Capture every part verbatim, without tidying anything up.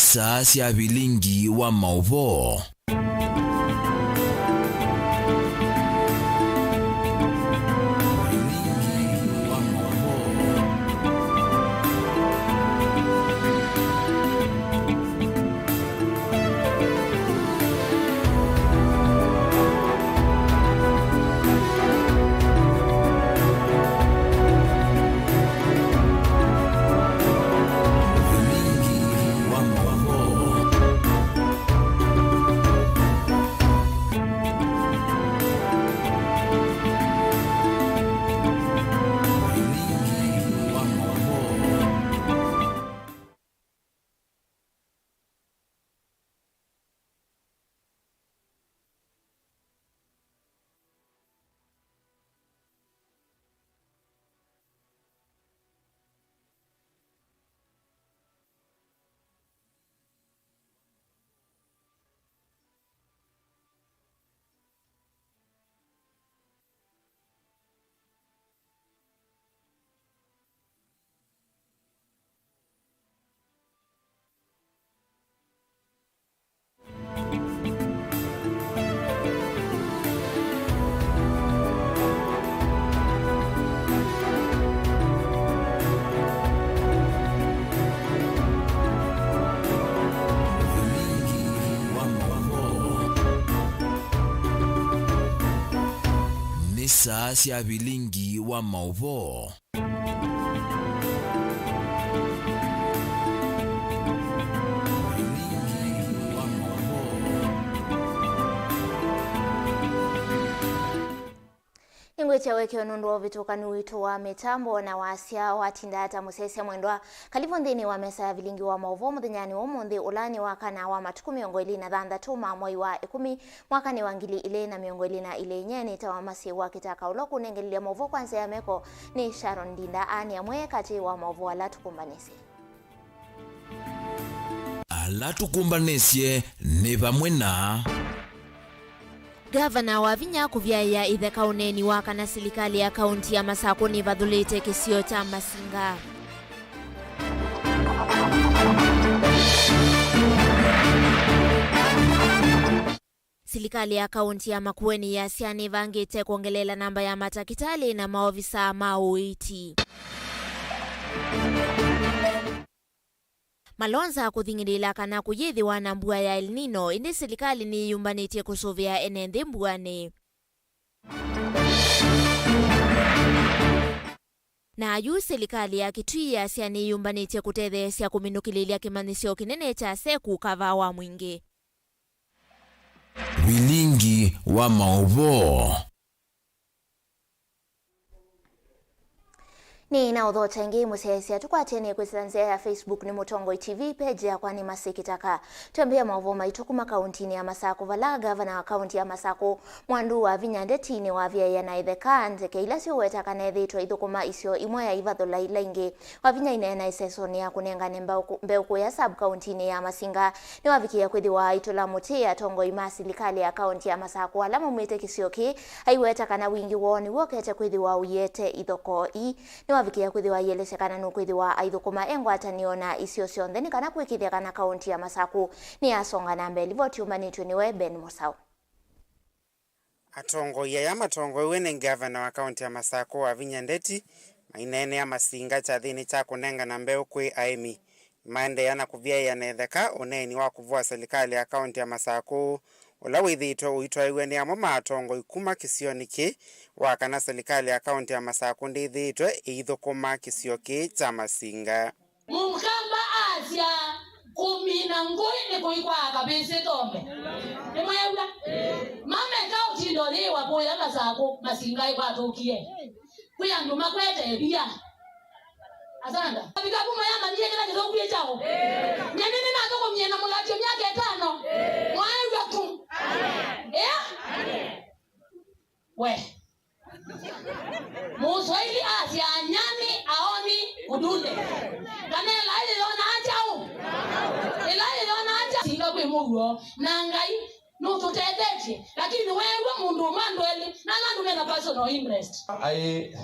Saa sya vilingi wa maũvoo. Nĩ saa sya vilingi wa maũvoo. Nĩngwĩtya wekeo nũndũ wa ũvĩtũkanu witũ wa mĩtambo na wasya watinda ata, mũsyaĩĩsya mwendwa. Kalivu nthĩnĩ wa mesa ya vilingi wa maũvoo mũthenyanĩ wa ũmũnthĩ, ũla nĩ wa kana wa matukũ mĩongo ĩlĩ na thanthatũ ma mwei wa ĩkũmi, mwakanĩ wa ngili ilĩ na mĩongo ĩlĩ na ilĩ. Nyie nĩtawa Masi wa Kĩtaka, ũla ũkũnengelelya maũvoo kwa nzĩa ya meko nĩ Sharon Ndinda. Aa nĩ amwe katĩ wa maũvoo ala tũkũmbanĩsye. Ala tũkũmbanĩsye nĩ vamwe na. Ngavana Wavinya kũvyaĩa itheka ũneeni wa kana silikalĩ ya kaunti ya Masakũ nĩvathũlĩte kĩsio kya Masinga. Silikalĩ ya kaunti ya Makueni yasya nĩvangĩte kwongeleela namba ya matakĩtalĩ na maovisaa ma ũiiti. Malonza kũthing'ĩlĩĩla kana kũyĩthĩwa na mbua ya El Nino, ĩndĩ silikalĩ nĩyĩyũmbanĩtye kũsũvĩa ene nthĩ mbuanĩ. Na yu silikalĩ ya Kitui yasya nĩyĩyũmbanĩtye kũtetheesya kũminũkĩlĩlya kĩmanyĩsyo kĩnene kya seku kavaa wa mwingĩ. Vilingi wa maũvoo. Nĩ na ũthokya ĩngĩ mũsyaĩĩsya, tũkwatĩanĩe kwĩsĩla nzĩa ya Facebook nĩ Mũtongoi T V, page yakwa nĩ Masi Kĩtaka. Twambĩĩa maũvoo maitũ kuma kauntinĩ ya Masakũ, vala ngavana wa kaunti ya Masakũ, Mwandu Wavinya Ndeti, nĩwavyaĩa na itheka ndeke ila syĩũweta kana ethĩĩtwe ithũkũma isio imwe ya ivathũla ila ingĩ. Wavinya aineena ĩsesonĩ ya kũnengane mbeũ kũ-, mbeũ kũya sub kauntinĩ ya Masinga, nĩwavikĩie kwĩthĩwa aitũla mũtĩ atongoi ma silikalĩ ya kaunti ya Masakũ ala maumĩte kĩsio kĩĩ, aiweta kana wingĩ woo nĩw'o ũkete kwĩthĩwa ũiete ithokoo ii. Nĩwavikĩie kwĩthĩwa aielesya kana nũkwĩthĩwa aithũkũma e ngwatanĩo na isio syonthe nĩ kana kũĩkĩĩthya kana kaunti ya Masakũ nĩyasonga na mbee. Livoti yũmbanĩtw'e nĩwe Ben Mũsaũ. Atongoi aya matongoew'e nĩ ngavana wa kaunti ya Masakũ, Wavinya Ndeti, maineenea Masinga kyathĩnĩ kya kũnengana mbeũ kwĩ aĩmi. Nĩmaendeea na kũvyaĩa na ĩtheka ũneeni wa kũvũa silikalĩ ya kaunti ya Masakũ, ũla wĩthĩĩtwe ũitwaĩw'e nĩ amwe ma atongoi kuma kĩsionĩ kĩĩ, wa kana silikalĩ ya kaunti ya Masakũ ndĩthĩĩtwe ĩithũkũma kĩsio kĩĩ kya Masinga. Mũkamba asya, "Kũmina ngũĩ nĩ kũikwaa kavĩsĩ tombe." Nĩmweew'a? Mameka ũtinda ũyĩwa kũya Masakũ, Masinga ĩkwatũkie. Kwĩ andũ makwete ĩvia. Asanda. Vikavu mayamanyie kĩla kĩthũku ĩ kyaũ. Nyeni nĩnathũkũmie na mũlatyo myaka ĩtano. Mwaew'a ku. Ĩa? We. Mũswaili asya, "Nyani aoni udunde." Kana ĩla yĩyonaa kyaũ? Ĩla yĩyonaa kyaũ? Singa kwĩ mũuo. Na Ngai nũtũtethetye. Lakini weew'a mũndũ ũmwe andũ elĩ, na ala andũ mena personal interest. Ai,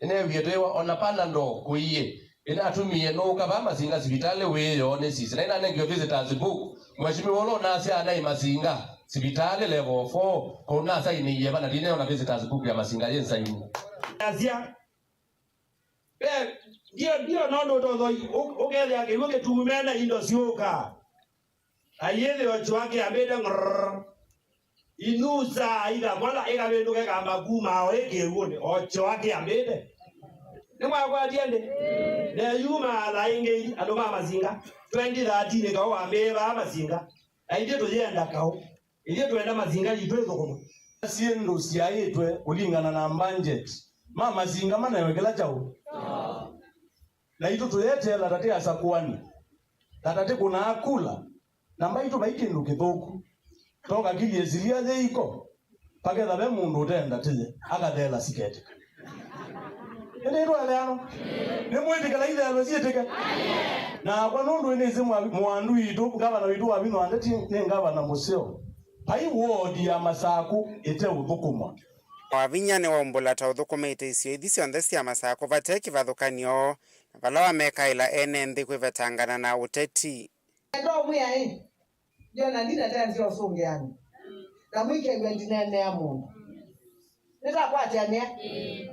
nĩneewie twĩwa ona Panadol kũiĩ. Nĩnatumie nũka vaa Masinga sivitalĩ wĩoo nĩsisye, na nĩnanengiwe visitors book. Mheshimiwa ũla ũnasya anaĩ Masinga sivitalĩ level four, kũu nasainĩie va na ndineona visitors book ya Masinga yĩ nsainĩ. Asya, ve, ndio, ndio nondũ ũtothoi, ũ-, ũkethĩa kĩw'ũ kĩtume na indo syũka. Na yĩthĩ o kyũa kĩambĩte ng'rrr. Inusa ikakola, ĩkavĩndũka ĩkamba kuma o ĩ kĩw'ũnĩ, o kyũa kĩambĩte. Nĩmwakwatie ndĩ? Na yuma thaa ingĩ andũ ma Masinga, twenty thirteen kaũ wambĩĩe vaa Masinga. Na ithyĩ tũyenda kaũ. Ithyĩ twenda Masinga yitũ ĩthũkũma. Syĩndũ syaĩtwe kũlingana na budget. Ma Masinga manaĩwe kĩla kyaũ? Naitũ tũyeteela ta tĩ asakũani, na ta tĩkũnaa kula, na mbaitũ vai kĩndũ kĩthũku. Toka kili ĩsilia yĩ iko, paketha ve mũndũ ũtenda tĩye, akatheela siketĩka. Ĩndĩ ĩtwaeleano? Nĩmwĩtĩkĩla itheelwe syĩtĩke? Nakwa nũndũ nĩnĩsĩ mwa-, mũandu witũ, ngavana witũ wa Vinw'a Ndeti nĩ ngavana mũseo. Vai wodi ya Masakũ ĩteũthũkũmwa. Wavinya nĩwaumbũla ta ũthũkũmĩte isio ithi syonthe sya Masakũ vate kĩvathũkany'o, na vala wamekaĩla ene nthĩ kwĩvetangana na ũteti. Ndomwĩa ĩ, ndiona ndinatenzia ũsũngĩani, na mwĩkew'a ndineenea mũndũ. Nĩtakwatĩanĩa,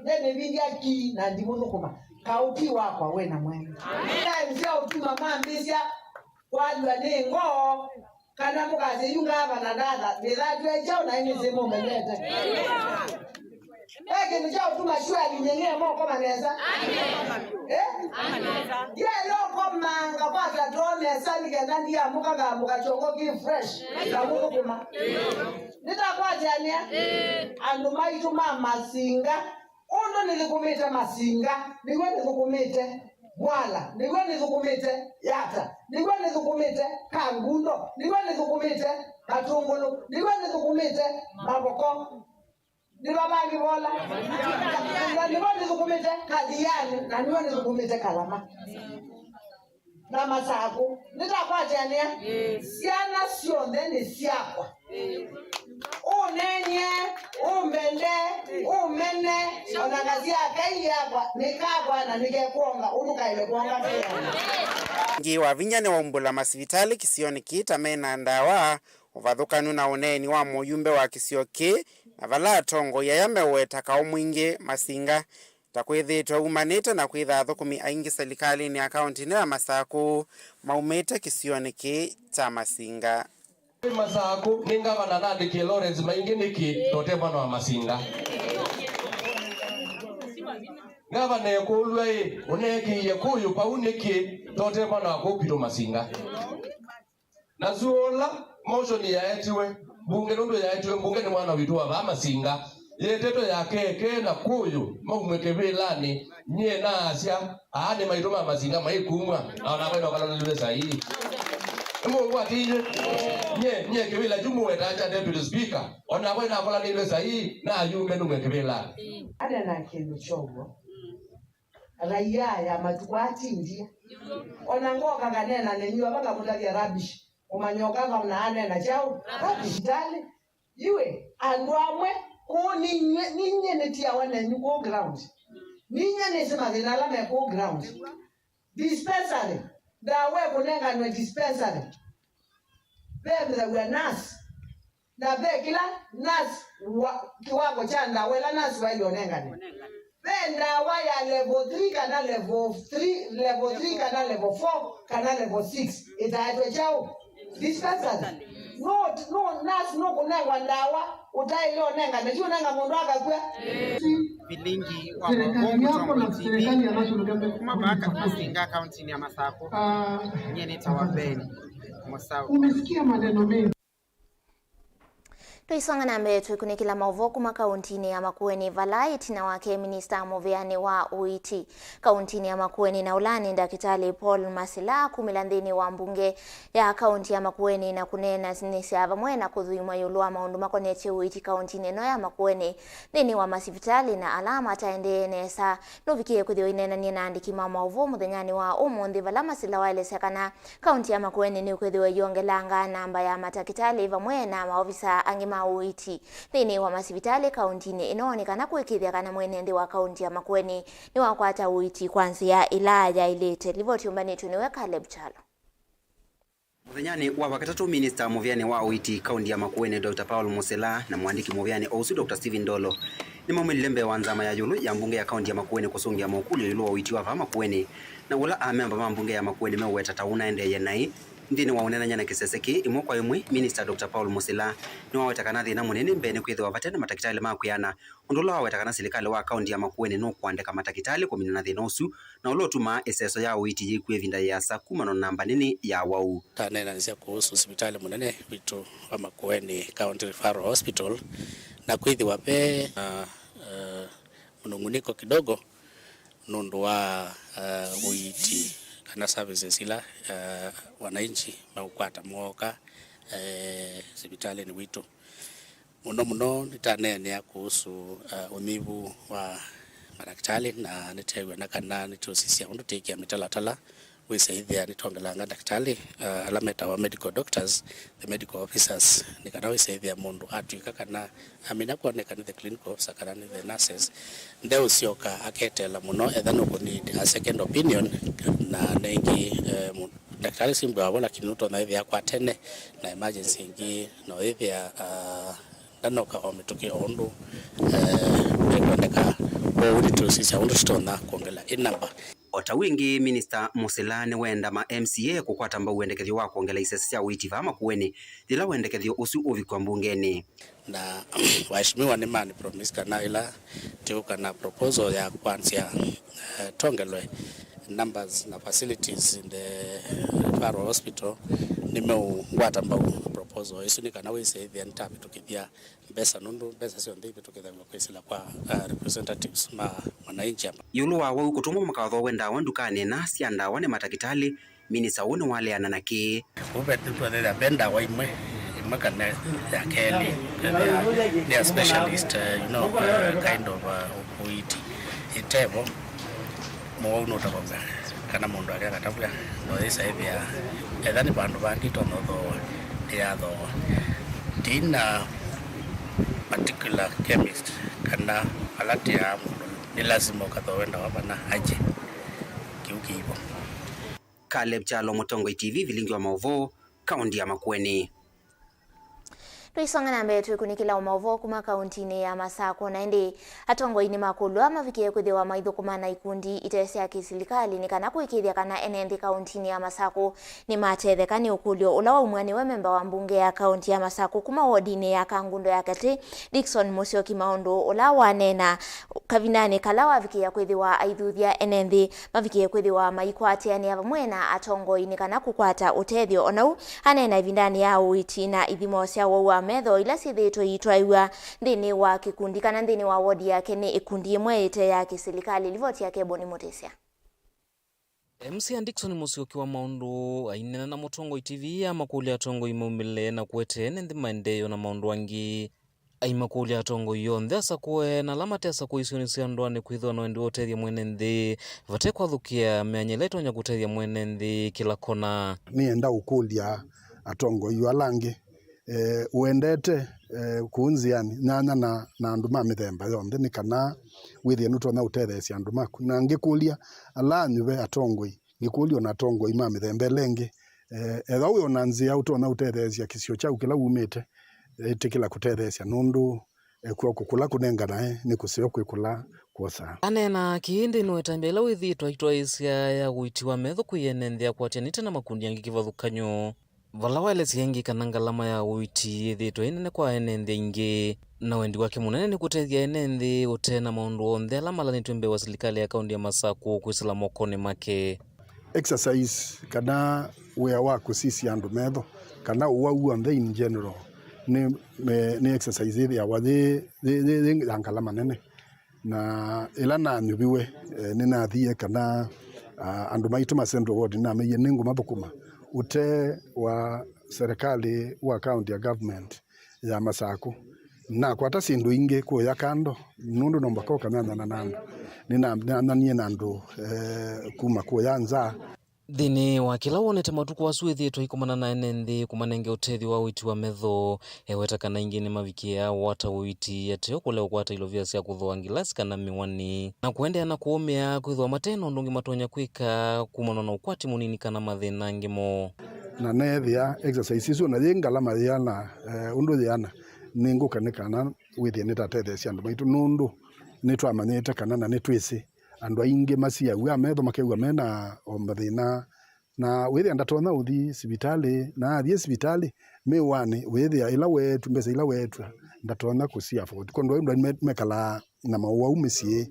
nĩnĩvindya ki na ndimũthũkũma. Kaũti wakwa wĩna mwene. Nĩnaenzia ũtuma mambĩsya kwalw'a nĩ ngoo. Kana mũkasye yu ngavana ndatha, nĩthatw'e kyaũ na nĩsĩ mũmenyete? Ve kĩndũ kya ũtuma sure alinyeng'ee moko manesa? Eh? Ndiele ũkomanga kwa katoo nesa nĩ kenda ndiamũka ngambũka kyongo kĩ fresh na mũthũkũma. Nĩtakwatĩanĩa andũ maitũ ma Masinga. Ũndũ nĩthũkũmĩte Masinga, nĩw'o nĩthũkũmĩte Mwala, nĩw'o nĩthũkũmĩte Yata, nĩw'o nĩthũkũmĩte Kangundo, nĩw'o nĩthũkũmĩte Katũngũlũ, nĩw'o nĩthũkũmĩte Mavoko, nĩva vangĩ vola, na nĩw'o nĩthũkũmĩte Kathiani, na nĩw'o nĩthũkũmĩte Kalama. Na Masakũ. Nĩtakwatĩanĩa? Syana syonthe nĩ syakwa. Ũneeny'e, ũmbende, ũmene, o na ngasya kai yakwa, nĩ kakwa na nĩkekwonga ũndũ kaĩle kwonga tũyana. Ĩngĩ Wavinya nĩwaumbũla masivitalĩ kĩsionĩ kĩĩ ta mena ndawa, ũvathũkanu na ũneeni wa mũyumbe wa kĩsio kĩĩ, na vala atongoi aya meũweta kaũ mwingĩ Masinga. Ta kwĩthĩĩtwe umanĩte na kwĩtha athũkũmi aingĩ silikalĩnĩ ya kaũntĩ ĩno ya Masakũ maumĩte kĩsionĩ kĩĩ kya Masinga. Masakũ, nĩ ngavana nandĩkie Lawrence Maingĩ nĩkĩ tote mwana wa Masinga? Ngavana ekũlw'a ĩ, ũneekĩie kũyũ pau nĩkĩ tote mwana wa kũu kwitũ Masinga? Na suala motion yaetiwe mbunge, nũndũ yaetiwe mbunge nĩ mwana witũ wa vaa Masinga, yetetwe ya keke na kũyũ maumwe kĩvĩlanĩ, nyie naasya, aa nĩ maitũ ma Masinga maikumwa, na onakwa ĩnokalanĩlwe saii. Nĩmũngwatĩie? Nyie, nyie kĩvĩla kyu mũwetaa kya deputy speaker, onakwa ĩnakolanĩlwe saii na ayumbe numwe kĩvĩlanĩ. Anena kĩndũ kyow'o. Raia ya matukũ atindie. Ona ngoka nganena nenyu ava ngamũtavya rubbish. Ũmanyoka vau na anena kyaũ? Rubbish. Ndalĩ. Iwe, andũ amwe, kũũ ninyie, ninyie nĩtiawa nenyu kũũ ground. Ninyie nĩsĩ mathĩna ala me kũũ ground. Dispensary. Ndawa ĩkũnenganwe dispensary. Vethĩaw'a nurse. Na ve kĩla nurse wa, kĩwango kya ndawa ĩla nurse waĩle ũnengane. Ve ndawa ya level three kana level three, level three kana level four kana level six ĩtaetwe kyaũ? Dispensary. No, no nurse nũkũnengwa ndawa ũtaĩle ũnengane, ti ũnenga mũndũ akakw'a. Vilingi wa Serikali Maungu yako na Tongo serikali ya T V. National Government. Kuma vaa Masinga, kaunti ya Masakũ. Ah, nyie nĩtawa Ben Mũsaũ. Umesikia maneno mengi. Tũisonga na mbee, twĩkunĩkĩla maũvoo kuma kauntinĩ ya Makueni, vala ĩtina wake minista mũvĩanĩ wa ũiiti kauntinĩ ya Makueni na ũla nĩ Ndakĩtalĩ Paul Masila akumĩla nthĩnĩ wa mbunge ya kaunti ya Makueni na kũneenanĩsya vamwe na kũthuimwa ĩũlũ wa maũndũ makonetye ũiiti kauntinĩ ĩno ya Makueni. Nthĩnĩ wa masivitalĩ na ala mataendee nesa, nũvikie kwĩthĩwa aineenanie na andĩki ma maũvoo mũthenyanĩ wa ũmũnthĩ, vala Masila waelesya kana kaunti ya Makueni nĩkwĩthĩwa ĩyongelanga namba ya matakĩtalĩ vamwe na maovisa angĩ ma na ũiiti nthĩnĩ wa masivitalĩ kauntinĩ ĩno nĩ kana kũĩkĩĩthya kana mwene nthĩ wa kaunti ya Makueni nĩwakwata ũiiti kwa nzĩa ĩla yaĩlĩte. Livoti yũmbanĩtw'e nĩwe Caleb Kyalo. Mũthenyanĩ wa Wakatatũ, minista mũvĩanĩ wa ũiiti kaunti ya Makueni, Doctor Paul Musila, na mũandĩki mũvĩanĩ o ũsu, Doctor Stephen Ndolo, nĩmaumĩlile mbee wa nzama ya ĩũlũ ya mbunge ya kaunti ya Makueni kũsũngĩa mokũlyo ĩũlũ wa ũiiti wa vaa Makueni, na ũla amemba ma mbunge ya Makueni meũweta ta ũnaendeeye naĩ. Nthĩnĩ wa ũneenany'a na kĩsese kĩĩ ĩmwe kwa ĩmwe, minista Doctor Paul Musila nĩwaweta kana thĩna mũnene mbee nĩ kwĩthĩwa vate na matakĩtalĩ ma kwĩana, ũndũ ũla waweta kana silikalĩ wa kaunti ya Makueni nũkũandĩka matakĩtalĩ kũminana thĩna ũsu, na ũla ũtumaa ĩseso ya ũiiti yĩkw'a ĩvinda yĩasa kumana na namba nene ya wau. Taneenanĩsya kũhusu sivitalĩ mũnene witũ wa Makueni County Referral Hospital, na kwĩthĩwa ve na, eh, mũnung'unĩko kidogo nũndũ wa, eh, ũiiti kana services ila, eh, wananchi meũkwata mooka, eh, sivitalĩnĩ witũ. Mũno mũno nĩtaneenea kũhusu, uh, ũnyivu wa madakĩtalĩ, na nĩtweew'ana kana nĩtũsisya ũndũ twĩkĩa mĩtalatala wĩsa ĩthĩa nĩtwongelanga ndakĩtalĩ, uh, ala metawa medical doctors, the medical officers, nĩ kana wĩsa ĩthĩa mũndũ atw'ĩka kana amina kwoneka nĩ the clinical officer kana nĩ the nurses, ndeũsyoka aketeela mũno etha nũkũnid a second opinion, na nengĩ, eh, mũ- Ndakĩtalĩ simbwĩawa vo, lakini nũtonya ĩthĩa kwa tene na emergency ĩngĩ no ĩthĩa, ah, ndanoka o mĩtũkĩ o ũndũ, eh, ĩkwendeka. Kwoou nĩtũsisya ũndũ tũtonya kwongela ĩ namba. O ta wĩngĩ, Minista Musila nĩwenda ma M C A kũkwata mbau wendekethyo wa kwongela isese sya ũiiti vaa Makueni yĩla wendekethyo ũsu ũvikwa mbungenĩ. Na waheshimiwa nĩ mani promise kana ĩla tũũka na proposal ya kwanzia, eh, tongelwe numbers na facilities in the referral hospital, nĩmeũngwata mbau proposal ĩsu nĩ kana wĩse ĩthĩa nĩtavĩtũkĩthya mbesa, nũndũ mbesa syonthe ivĩtũkĩthaw'a kwĩsĩla kwa, eh, representatives ma mwananchi amba. Ĩũlũ wa wau kũtũngwa makathowe ndawa ndukanĩ ĩna sya ndawa nĩ matakĩtalĩ, minista ũũ nĩwaleana na kĩĩ. Ũve nĩtwethĩa ve ndawa imwe, imwe kana ya kelĩ, kana nĩ a specialist, uh, you know, uh, kind of, uh, ũiiti ĩtevo, mũwau nũtavaw'a kana mũndũ akekatavw'a, no yĩsa ĩthĩa etha nĩ vandũ vangĩ itonya ũthooa, nĩyathooa. Ndina particular chemist kana ala tĩaa mũndũ nĩ lasima ũkathooe ndawa vana aje. Kĩu kĩivo. Caleb Kyalo, Mũtongoi T V, vilingi wa maũvoo, kaunti ya Makueni. Tũisonga na mbee twĩkunĩkĩla o maũvoo kuma kauntinĩ ya Masakũ, na ĩndĩ atongoi nĩmakũlw'a mavikie kwĩthĩwa maithũkũma na ikundi ite sya kĩsilikalĩ nĩ kana kũĩkĩĩthya kana ene nthĩ kauntinĩ ya Masakũ nĩmatetheka nĩ ũkũlyo ũla waumw'a nĩwe memba wa mbunge ya kaunti ya Masakũ kuma wodinĩ ya Kangundo ya Katĩ, Dickson Mũsyoki Maũndũ, ũla waneena kavindanĩ kala wavikĩĩa kwĩthĩwa aithuthya ene nthĩ mavikĩe kwĩthĩwa maikwatĩanĩa vamwe na atongoi nĩ kana kũkwata ũtethyo. O na ũu, aneena ĩvindanĩ ya ũiiti na ithimo sya wau wa metho ila syĩthĩĩtwe iitwaĩw'a nthĩnĩ wa kĩkundi kana nthĩnĩ wa wodi yake nĩ ĩkundi ĩmwe ĩte ya kĩsilikalĩ. Livoti yake Boni Mũtĩsya. M C A Dickson Mũsyoki wa Maũndũ aineena na Mũtongoi T V amakũlya atongoi maumĩle na kũete ene nthĩ maendeeo na maũndũ angĩ. Aimakũlya atongoi onthe asakũe na ala mate asakũe isionĩ sya ndũanĩ kwĩthĩwa no ĩndĩ ũtethya mwene nthĩ vate kwathũkĩa myanya ĩla ĩtonya kũtethya mwene nthĩ kĩla kona. Nĩenda ũkũlya atongoi ala angĩ, eh, ũendete, eh, kũu nzĩanĩ nyanya na, na andũ ma mĩthemba yonthe nĩ kana wĩthĩe nũtonya ũtetheesya andũ maku. Na ngĩkũlya ala anyuve atongoi, ngĩkũlya ona atongoi ma mĩthemba ĩla ĩngĩ, eh, ethwa wĩ ona nzĩa ũtonya ũtetheesya kĩsio kyaku kĩla wumĩte, ĩtĩkĩla kũtetheesya nũndũ, eh, kw'oko kũla kũnenganae nĩ kũseo kwĩ kũla kwosaa. Aneena kĩĩ ĩndĩ nũetambya ĩla wĩthĩĩtwe aitwaĩĩsya ya ũiiti wa metho kwĩ ene nthĩ akwatyanĩte na makundi angĩ kĩvathũkany'o. Vala waelesya ĩngĩ kana ngalama ya ũiiti yĩthĩĩtwe ĩ nene kwa ene nthĩ aingĩ, na wendi wake mũnene nĩ kũtethya ene nthĩ ũtee na maũndũ onthe ala malanĩtw'e mbee wa silikalĩ ya kaunti ya Masakũ kwĩsĩla mokonĩ make. Exercise kana wĩa wa kũsisya andũ metho, kana ũwau w'onthe in general, nĩ, me-, nĩ exercise yĩthĩawa yĩ, yĩ, yĩ, yĩ ya ngalama nene. Na ĩla nanyuviwe, eh, nĩnathie kana, ah, andũ maitũ ma Central Ward nĩnameie nĩngũmathũkũma ũtee wa serikali wa county ya government ya Masakũ. Nakwata syĩndũ ingĩ kũya kando, nũndũ no mũvaka ũkanyanyana na andũ. Nĩnanyanyanie na andũ, eh, kuma kũya nza. Nthĩnĩ wa kĩla wonete matukũ asu ĩthĩĩtwe aikomana na ene nthĩ kũmanenge ũtethyo wa ũiti wa metho, eweta kana aingĩ nĩmavikĩaa wata ũiti ateo kũlea ũkwata ilovia sya kũthooa ngilasi kana mĩwani, na kũendeea na kũũmĩa kwĩthĩwa mate na ũndũ ũngĩ matonya kwĩka kumana na ũkwati mũnini kana mathĩna angĩ moo. Na neethĩa exercise isu na yĩ ngalama yĩana, eh, ũndũ yĩana, nĩngũka nĩ kana wĩthĩe nĩtatetheesya andũ maitũ, nũndũ nĩtwamanyĩte kana na nĩtwĩsĩ andũ aingĩ masiaw'a metho makew'a mena o mathĩna, na wĩthĩa ndatonya ũthi sivitalĩ, na athiĩ sivitalĩ, mĩwanĩ wĩthĩa ĩla weetw'a, mbesa ila weetw'a ndatonya kũsi afford. Kwondũ andũ aingĩ me- mekalaa na mawau mĩsyĩ,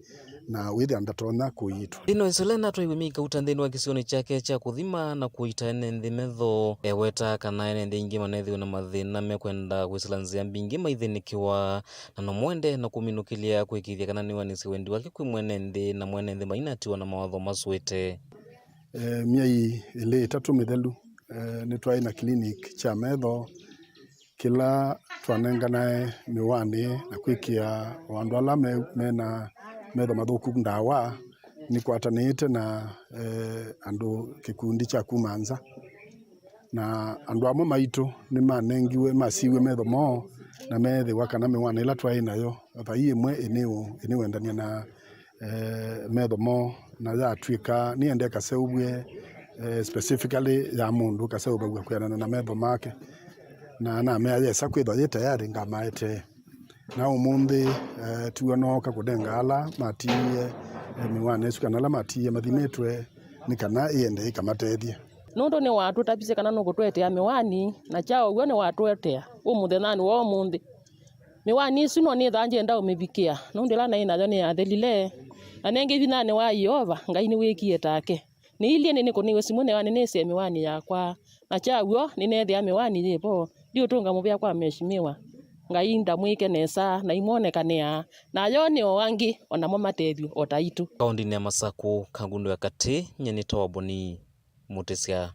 na wĩthĩa ndatonya kũiitwa. Nthĩnĩ wa ĩsu ĩla ĩnatwaiwe mĩikauta nthĩnĩ wa kĩsionĩ kyake kya kũthima na kũita ene nthĩ metho, eweta kana ene nthĩ aingĩ manethĩwe na mathĩna mekwenda kwĩsĩla nzĩa mbingĩ maithĩnĩkĩwa, na no mũendee na kũminũkĩlya kũĩkĩĩthya kana nĩwanĩsye wendi wake kwĩ mwene nthĩ na mwene nthĩ mainatiwa na mawatho masũĩte. Eh, myei ĩlĩ ĩtatũ mĩthelu, eh, nĩtwaĩ na clinic kya metho kĩla twanenganae mĩwanĩ na kwĩkĩa o andũ ala me- mena metho mathũku ndawa. Nĩkwatanĩĩte na, eh, andũ kĩkundi kya kuma nza, na andũ amwe maitũ nĩmanengiwe, masiw'e metho moo, na meethĩwa kana mĩwanĩ ĩla twaĩ nayo vai ĩmwe ĩnĩũ- ĩnĩwendany'a na, eh, metho moo, na yatw'ĩka nĩende ĩkaseũvw'e, eh, specifically ya mũndũ ĩkaseũvaw'a kwĩanana na metho make, na namea yesa kwĩthwa yĩ tayarĩ ngamaetee. Na ũmũnthĩ, eh, tiw'o nooka kũnenga ala matiie, eh, mĩwanĩ ĩsu kana ala matiie mathimĩtwe, nĩ kana ĩende ĩkamatethye. Nũndũ nĩwatũtavisye kana nũkũtũetea mĩwani, na kyaũ w'o nĩwatũetea ũmũthenyanĩ wa ũmũnthĩ. Mĩwani ĩsu no nĩthaa ngyenda ũmĩvikĩa, nũndũ ĩla naĩ nayo nĩyathelile, na nengĩ vinyanĩ wa Yeova, Ngai nĩwĩkie take. Nĩilyĩ nĩ nĩkũnĩiwe simũ nĩwa nĩnĩsĩe mĩwani yakwa, na kya w'o nĩneethĩa mĩwani yĩ vo. Ndiũtũnga mũvea kwa Mheshimiwa. Ngai ndamwĩke nesa na imwonekanĩa, na yo nĩ o angĩ o namo matethw'e o taitũ. Kaũndĩnĩ ya Masakũ, Kangundo ya Katĩ, nyie nĩ Toboni Mũtĩsya.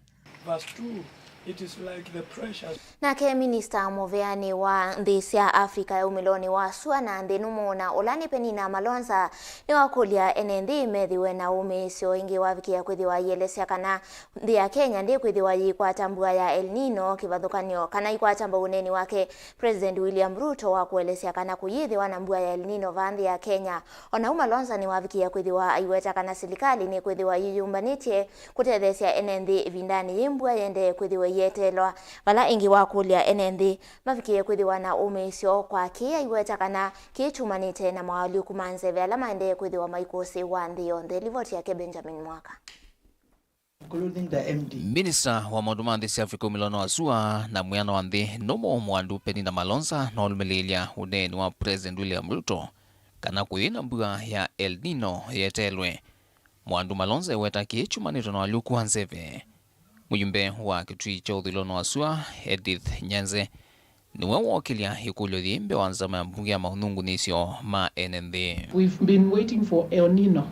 Verse two, it is like the precious Nake minista mũveanĩ wa nthĩ sya Africa ya umĩlonĩ wa sua na nthĩ nũmũ na ũla nĩ Penina Malonza nĩwakũlya ene nthĩ methĩwe na ũmĩĩsyo ĩngĩ wavikĩa kwĩthĩwa aielesya kana nthĩ ya Kenya ndĩkwĩthĩwa yĩkwata mbua ya El Nino, kĩvathũkany'o kana ikwata mbau ũneeni wake President William Ruto wa kũelesya kana kũyĩthĩwa na mbua ya El Nino vaa nthĩ ya Kenya. O na ũu Malonza nĩwavikĩie kwĩthĩwa aiweta kana silikalĩ nĩkwĩthĩwa yĩyũmbanĩtye kũtetheesya ene nthĩ ĩvindanĩ yĩĩ mbua yĩendee kwĩthĩwa ĩyeteelwa, vala ĩngĩ wakũlya ene nthĩ mavikĩe kwĩthĩwa na ũmĩĩsyo kwa kĩĩ aiweta kana kĩĩ kyumanĩte na moalyũku ma nzeve ala maendee kwĩthĩwa maikũsĩĩwa nthĩ yonthe. Livoti yake Benjamin Mwaka. Including the M D. Minista wa maũndũ ma nthĩ sya Africa umĩlonĩ wa sua na mwĩana wa nthĩ nũmũ Mwandu Penina Malonza nũlũmĩlĩĩlya ũneeni wa President William Ruto kana kũyĩ na mbua ya El Nino yeteelwe. Mwandu Malonza eweta kĩĩ kyumanĩte na ũalyũku wa nzeve. Mũyumbe wa kĩtui kya ũthũĩlonĩ wa sua, Edith Nyenze, nĩwe wookĩlya ĩkũlyo yĩĩ mbee wa nzama ya mbunge ya maũthũngũnĩsyo ma ene nthĩ. We've been waiting for El Nino.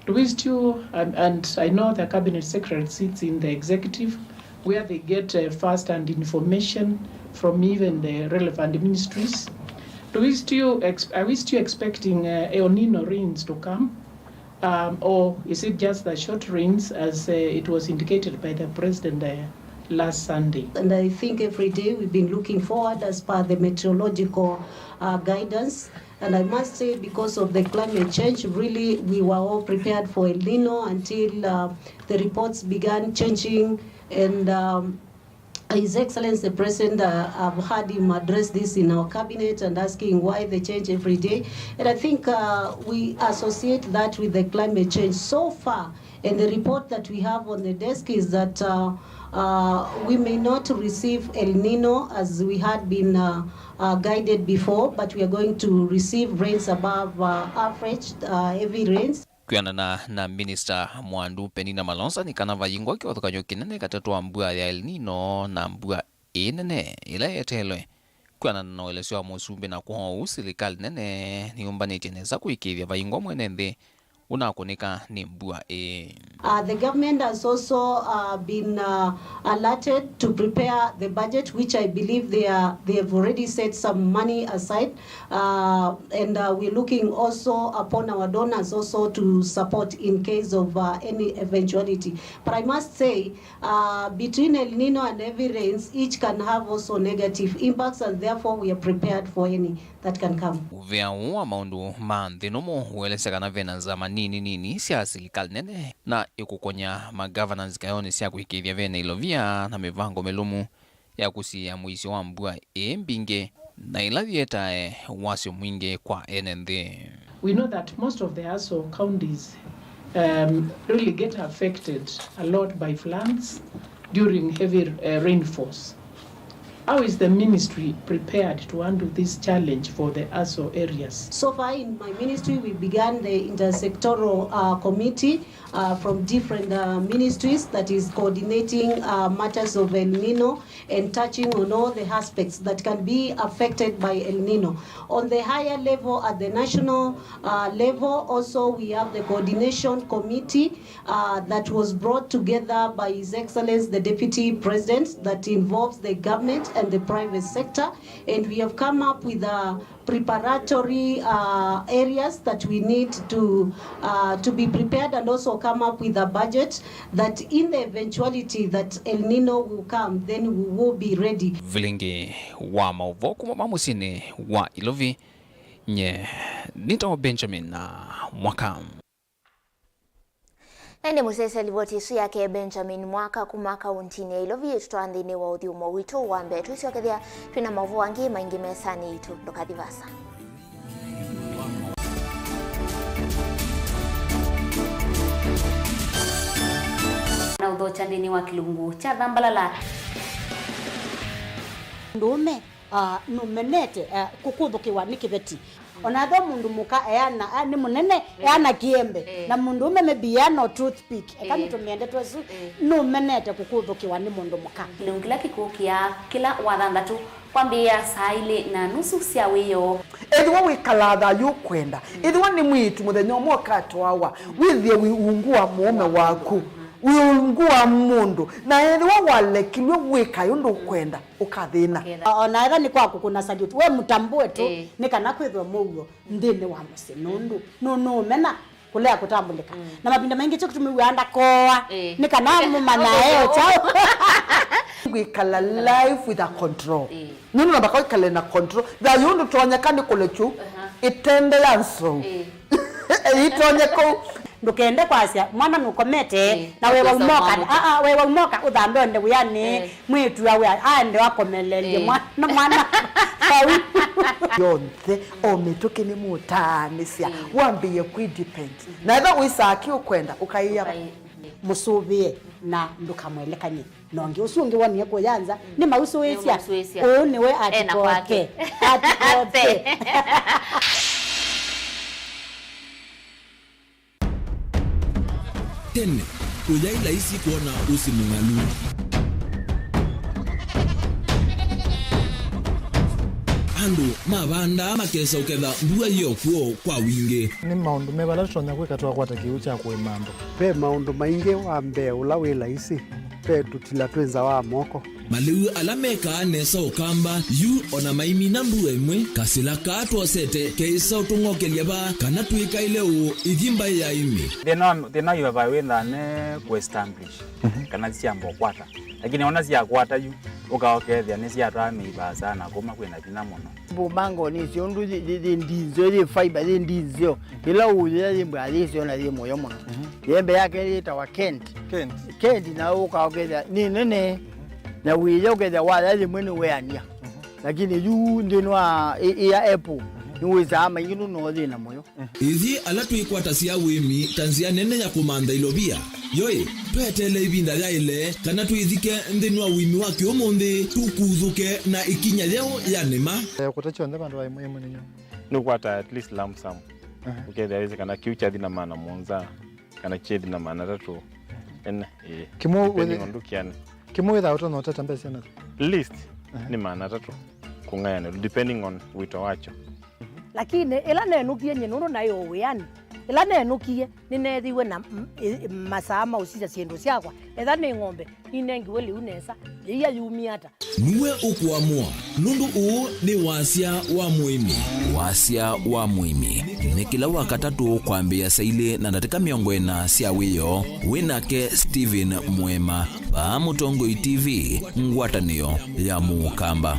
Do we still, and, and I know the cabinet secretary sits in the executive, where they get, uh, first-hand information from even the relevant ministries. Do we still ex-, are we still expecting, uh, El Nino rains to come? Um, or is it just the short rains as, uh, it was indicated by the president, uh, last Sunday? And I think every day we've been looking forward as per the meteorological, uh, guidance. And I must say, because of the climate change, really, we were all prepared for El Nino until, uh, the reports began changing. And, um, His Excellency the President, uh, I've heard him address this in our cabinet and asking why they change every day. And I think, uh, we associate that with the climate change. So far, and the report that we have on the desk is that, uh, uh, we may not receive El Nino as we had been, uh, uh, guided before, but we are going to receive rains above, uh, average, uh, heavy rains. Kwĩanana na Minista Mwandu Penina Malonza, nĩ kana vayingwa kĩvathũkany'o kĩnene katĩ wa mbua ya El Nino na mbua ĩĩ nene ĩla yeteelwe. Kwĩanana na ũelesyo wa mũsumbĩ na kwoou silikalĩ nene nĩyũmbanĩtye nesa kũĩkĩĩthya vayingwa mwene nthĩ ũnakũnĩka nĩ mbua ĩĩ. Uh, the government has also uh, been uh, alerted to prepare the budget, which I believe they are they have already set some money aside, uh, and uh, we're looking also upon our donors also to support in case of uh, any eventuality. But I must say, uh, between El Nino and heavy rains, each can have also negative impacts, and therefore we are prepared for any that can come. Ũvea ũũ wa maũndũ ma nthĩ nũmũ ũelesya kana ve na nzama nini nini sya silikalĩ nene na ĩkũkony'a magavana nzikayonĩ sya kũĩkĩĩthya ve na ilovia na mĩvango mĩlũmu ya kũsiĩĩa mũisyo wa mbua ĩĩ mbingĩ na ila yĩetae wasyo mwingĩ kwa ene nthĩ. We know that most of the ASO counties um, really get affected a lot by floods during heavy uh, rainfalls. How is the ministry prepared to handle this challenge for the ASO areas? So far in my ministry, we began the intersectoral uh, committee uh, from different uh, ministries that is coordinating uh, matters of El Nino and touching on all the aspects that can be affected by El Nino. On the higher level, at the national uh, level, also we have the coordination committee uh, that was brought together by His Excellency the Deputy President that involves the government and the private sector, and we have come up with a preparatory uh, areas that we need to uh, to be prepared and also come up with a budget that in the eventuality that El Nino will come, then we will be ready. Vilingi wa maũvoo kuma ma mũsyĩnĩ wa Ilovi, nye nĩtawa Benjamin na Mwaka. Na ĩndĩ mũsyaĩĩsya livoti ĩsu yake Benjamin Mwaka kuma kaũntinĩ ya Ilovi ĩtũtwaa nthĩnĩ wa ũthyũmũo witũ wa mbee. Twĩsyokethya twĩ na maũvoo angĩ maingĩ mesanĩ yitũ. Ndũkathi vaasa. Na ũthokya nthĩnĩ wa kĩlungu kya Thambalala. Mũndũũme, ah, nũmenete, ah, kũkũthũkĩwa nĩ kĩveti. Ona ethĩwa mũndũ mũka eana, ah, nĩ mũnene, eana kĩembe, na mũndũũme maybe eana o toothpick, eka nĩtũmĩende twesu, nũmenete kũkũthũkĩwa nĩ mũndũ mũka. Kĩlungu kĩla kĩkũkĩa kĩla Wathanthatũ kwambĩĩa saa ilĩ na nusu sya wĩoo. Ethĩwa wĩkalaa thayũ ũkwenda, ethĩwa nĩ mwĩĩtu mũthenya ũmwe ũkatwawa, wĩthĩe wĩ ungu wa mũũme waku, wĩ ungu wa mũndũ, na ethĩwa walekilw'e wĩkae ũndũ ũkwenda, ũkathĩna. O na ethĩwa nĩ kwa kũkũna salute, we mũtambũe tu, nĩ kana kwĩthwe mũuo nthĩnĩ wa mũsyĩ, nũndũ nũnũũmena kũlea kũtambũlĩka. Na mavinda maingĩ kyo kĩtumi wĩa ndakooa nĩ kana mũmanyae o kyaũ. Wĩkala life with a control. Nũndũ namba kwa ĩkale na control. Thayũ ndũtonyeka nĩ kũlekyu ĩtende ya nsou ĩitonye kũu. Ndũkende kwasya mwana nũkomete na wewa umoka. Aa, wewa umoka ũthandonde wĩanĩ. Mwĩĩtu awe aende akomelelye mwana, mwana vau. Yonthe o mĩtũkĩ nĩmũtaanĩsya wambĩĩe kwĩ depend. Na ethĩwa wĩsaa kĩ ũkwenda ũkaĩa. Mũsũvĩe na ndũkamwelekany'e na ũngĩ. Ũsu ũngĩ wonie kũya nza nĩ mausũĩsya. Ũũ nĩwe atikoke. Atikoke. Tene, kũyaĩ laisi kwona ũsĩ mũng'alu. Andũ mavandaa makesa ũketha mbua yĩ o kw'o kwa wingĩ. Nĩ maũndũ meva ala tũtonya kwĩka twakwata kĩw'ũ kya kũĩma andũ? Ve maũndũ maingĩ. Wa mbee ũla wĩ laisi, ve tũtila twĩ nza wa moko. Malĩu ala mekaa nesa Ũkamba yu o na maimina mbua ĩmwe, kasĩla kaa twosete keĩsa ũtũng'okelya vaa kana twĩkaĩle ũũ ithi mbaĩ ya ĩmĩ. Thĩna wa, thĩna wa ivavaĩ wĩthaa ne kũ establish kana syamba ũkwata, lakini ona syakwata yu ũkaokethĩa nĩsyatwaa mĩivaa sana kuma kwĩna vinya mũno. Mbũmbango nĩsyo ũndũ yĩ, yĩ, yĩ ndinzeo, yĩ fiber, yĩ ndinzeo. Ĩla ũyĩa yĩ mbwa yĩsyo na yĩ mũyo mũno. Yembe yake yĩtawa Kent. Kent. Kent na ũkaokethĩa nĩ nene. Na wĩya ũkethĩa waya yĩmwe nĩ weania. Lakini yu nthĩnĩ wa ĩ-, ĩya apple, nĩwĩsaa maingĩ nũno thĩna mũyo. Ithyĩ ala twĩkwatasya ũĩmi ta nzĩa nene ya kũmantha ilovia, yoĩ, tweteele ĩvinda yaĩle kana twĩthike nthĩnĩ wa ũĩmi wa kĩũmũnthĩ, tũkuthũke na ĩkinya yeũ ya nĩma. Eh, kũta kyonthe vandũ va ĩmwe ĩmwe nĩnyo. Nĩũkwata at least lump sum. Ũkethĩa wĩsĩ kana kĩu kyathi na maana mũonza, kana kyethi na maana atatũ. Ene, ĩĩ. Kĩmwe depending on ndũkĩanĩ. Kĩmwe wĩthaa ũtonya ũteta mbesa syana? Least nĩ maana atatũ kũng'ayanĩlwa, depending on wĩto wakyo. Lakini ĩla nenũkie nyie nũndũ naĩ o wĩanĩ, Ĩla nenũkie, nĩneethiw'e na m-, ĩ-, masaa ma ũsisya syĩndũ syakwa. Etha nĩ ng'ombe, ninengiwe lĩu nesa, yĩia yumie ata? Nue ũkũamũa, nũndũ ũũ nĩ wasya wa mũĩmi. Wasya wa mũĩmi nĩ kĩla Wakatatũ kwambĩĩa saa ilĩ na ndatĩka mĩongo ĩna sya wĩoo, wĩ nake Stephen Mwema, vaa Mũtongoi T V, ngwatanĩo ya Mũkamba.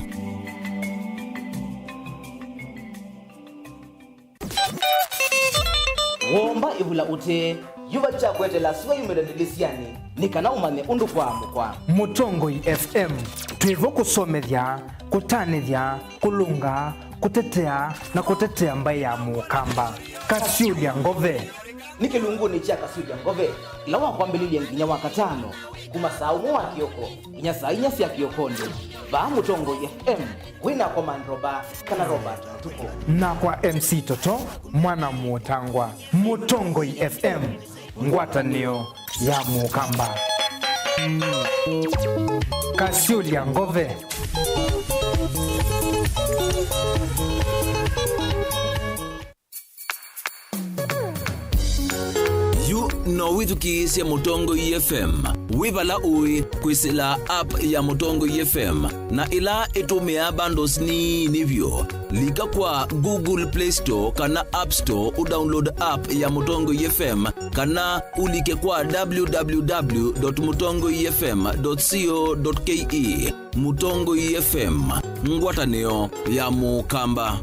Womba ĩvula ũtee, yuva kya kweteela sua yumĩle ndĩlĩsyanĩ, nĩ kana ũmanye ũndũ kwaamũkwa. Mũtongoi F M, twĩ vo kũsomethya, kũtanĩthya, kũlũnga, kũtetea, na kũtetea mbaĩ ya Mũkamba. Kasyũlya Ngove. Nĩ kĩlungunĩ kya Kasyũlya Ngove, ĩla wa kwambĩlĩlya nginya Wakatano, kuma saa ũmwe wa kĩoko nginya saa inya sya kĩokonĩ, vaa Mũtongoi F M. Wĩ nakwa Mandroba kana Robert Mũtuku. Nakwa M C Toto, mwana Mũtangwa. Mũtongoi F M, ngwatanĩo ya Mũkamba. Kasyũlya Ngove. Yu no wĩthukĩĩsye Mũtongoi F M wĩ vala ũĩ kwĩsĩla app ya Mũtongoi F M, na ĩla ĩtũmĩaa bundles nini vyũ. Lika kwa Google Play Store kana App Store ũdownload app ya Mũtongoi F M, kana ũlike kwa w w w dot mũtongoi f m dot co dot k e. Mũtongoi F M, ngwatanĩo ya Mũkamba.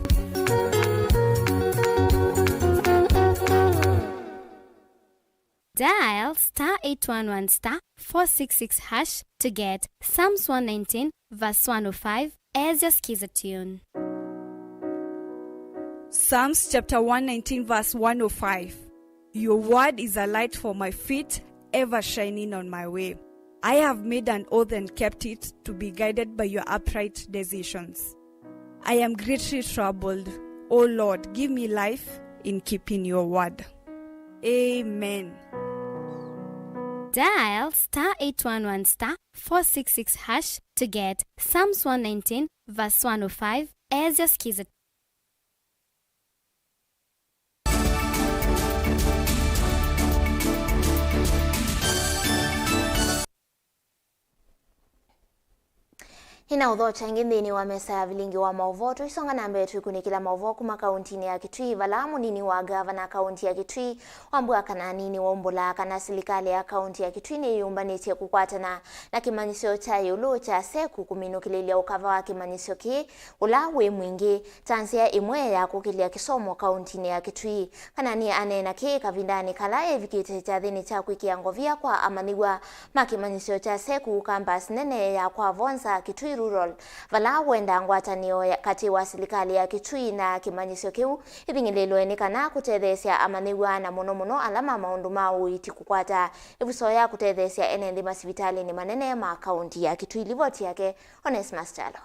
Dial star eight one one star four six six hash to get Psalms one nineteen verse one oh five as your skiza tune. Psalms chapter one nineteen verse one oh five. Your word is a light for my feet, ever shining on my way. I have made an oath and kept it, to be guided by your upright decisions. I am greatly troubled. O Lord, give me life in keeping your word. Amen. Dial star eight one one star four six six hash to get Psalms one nineteen verse one oh five as your skiza. Nĩnaũthokya ĩngĩ nthĩnĩ wa mesa ya vilingi wa maũvoo. Tũisonga na mbee, twĩkunĩkĩla maũvoo kuma kauntinĩ ya Kitui, vala mũnini wa ngavana kaunti ya Kitui, Wambua Kanani, nĩwaumbũlaa kana silikalĩ ya kaunti ya Kitui nĩyĩyũmbanĩtye kũkwatana na kĩmanyĩsyo kya ĩũlũ kya SEKU kũminũkĩlĩlya ũkava wa kĩmanyĩsyo kĩĩ, ũla wĩ mwingĩ, ta nzĩa ĩmwe ya kũkĩlya kĩsomo kauntinĩ ya Kitui. Kanani aneena kĩĩ kavindanĩ kala evikĩte kyathĩnĩ kya kwĩkĩa ngovia kwa amanyĩw'a ma kĩmanyĩsyo kya SEKU campus nene ya kwa Vonza, Kitui Rural, vala wenda ngwatanĩo ya, katĩ wa silikalĩ ya Kitui na kĩmanyĩsyo kĩu ĩthing'ĩlĩlwe nĩ kana kũtetheesya amanyĩw'a, na mũno mũno ala ma maũndũ ma ũiiti kũkwata ĩvuso ya kũtetheesya ene nthĩ masivitalĩnĩ manene ma kaunti ya Kitui. Livoti yake Onesmus Kyalo.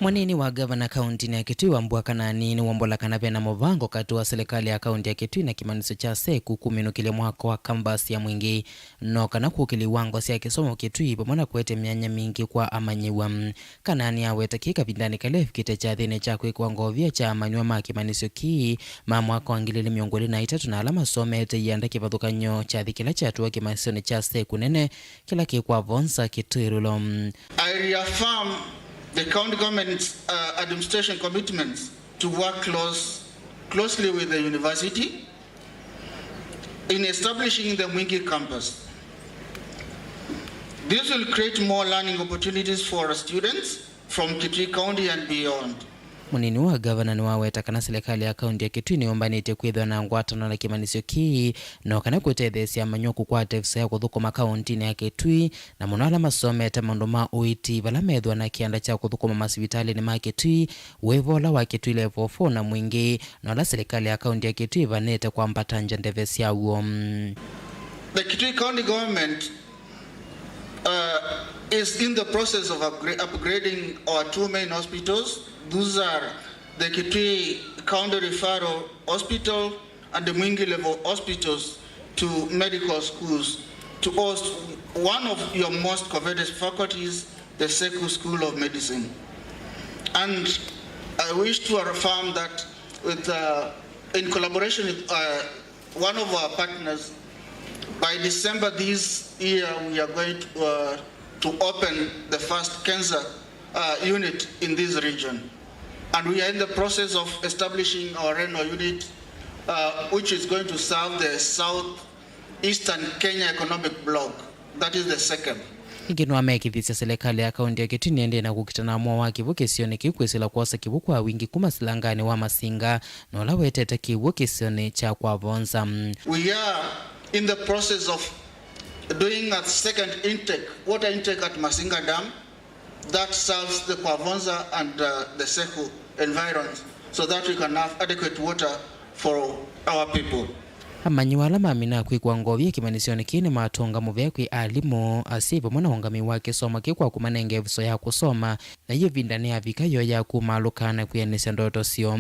Mũnini wa ngavana kauntinĩ ya Kitui, Wambua Kanani, nĩwaumbũla kana vena mũvango katĩ wa silikalĩ ya kaunti ya Kitui na kĩmanyĩsyo kya SEKU kũminũkĩlya mwako wa campus ya mwingĩ, no kana kũkĩlya iwango sya kĩsomo Kitui vamwe na kũete myanya mingĩ kwa amanyĩw'a. Kanani aweta kĩĩ kavindanĩ kala evikĩte kyathĩnĩ kya kwĩkwa ngovia kya amanyĩw'a ma kĩmanyĩsyo kĩĩ ma mwaka wa ngili ilĩ mĩongo ĩlĩ na itatũ na ala masomete ianda kĩvathũkany'o kyathĩ kĩla kyatũa kĩmanyĩsyonĩ kya SEKU nene kĩla kĩ kwa Vonza, Kitui Rural. I reaffirm the county government's, uh, administration commitments to work close, closely with the university in establishing the Mwingi campus. This will create more learning opportunities for students from Kitui County and beyond. Mũnini wa ngavana nĩwaweta kana silikalĩ ya kaunti ya Kitui nĩyũmbanĩtye kwĩthĩwa na ngwatanĩo na kĩmanyĩsyo kĩĩ, no kana kũtetheesya amanyĩw'a kũkwata ĩvuso ya kũthũkũma kauntinĩ ya Kitui, na mũno ala masomete maũndũ ma ũiiti, vala methĩwa na kĩanda kya kũthũkũma masivitalĩnĩ ma Kitui, wĩvola wa Kitui Level four na mwingĩ, na ũla silikalĩ ya kaunti ya Kitui ĩvanĩte kwambatangya ndeve syaw'o. The Kitui County Government, uh, is in the process of upgra-, upgrading our two main hospitals. Those are the Kitui County Referral Hospital and the Mwingi Level Hospitals to medical schools to host one of your most coveted faculties, the SEKU School of Medicine. And I wish to affirm that with, uh, In collaboration with uh, one of our partners, by December this year, we are going to, uh, to open the first cancer uh, unit in this region. And we are in the process of establishing our renal unit, uh, which is going to serve the southeastern Kenya economic bloc. That is the second. Ĩngĩ nĩwamekĩthisye silikalĩ ya kaũntĩ ya Kitui nĩendee na kũkita na amũa wa kĩw'ũ kĩsionĩ kĩu kwĩsĩla kwosa kĩw'ũ kwa wingĩ kuma silanganĩ wa Masinga, na ũla wetete kĩw'ũ kĩsionĩ kya Kwa Vonza. We are in the process of doing a second intake, water intake at Masinga Dam that serves the Kwa Vonza and uh, the Seku environs so that we can have adequate water for our people. Amanyĩw'a ala mamina kwĩkwa ngovia kĩmanyĩsyonĩ kĩĩ nĩmatũnga mũvea kwĩ alimũ, asyai vamwe na ũngamĩi wa kĩsomo kĩĩ kwa kũmanenga ĩvuso ya kũsoma, na yu ĩvinda nĩyavika yoo ya kumaalũka na kwĩanĩsya ndoto syoo.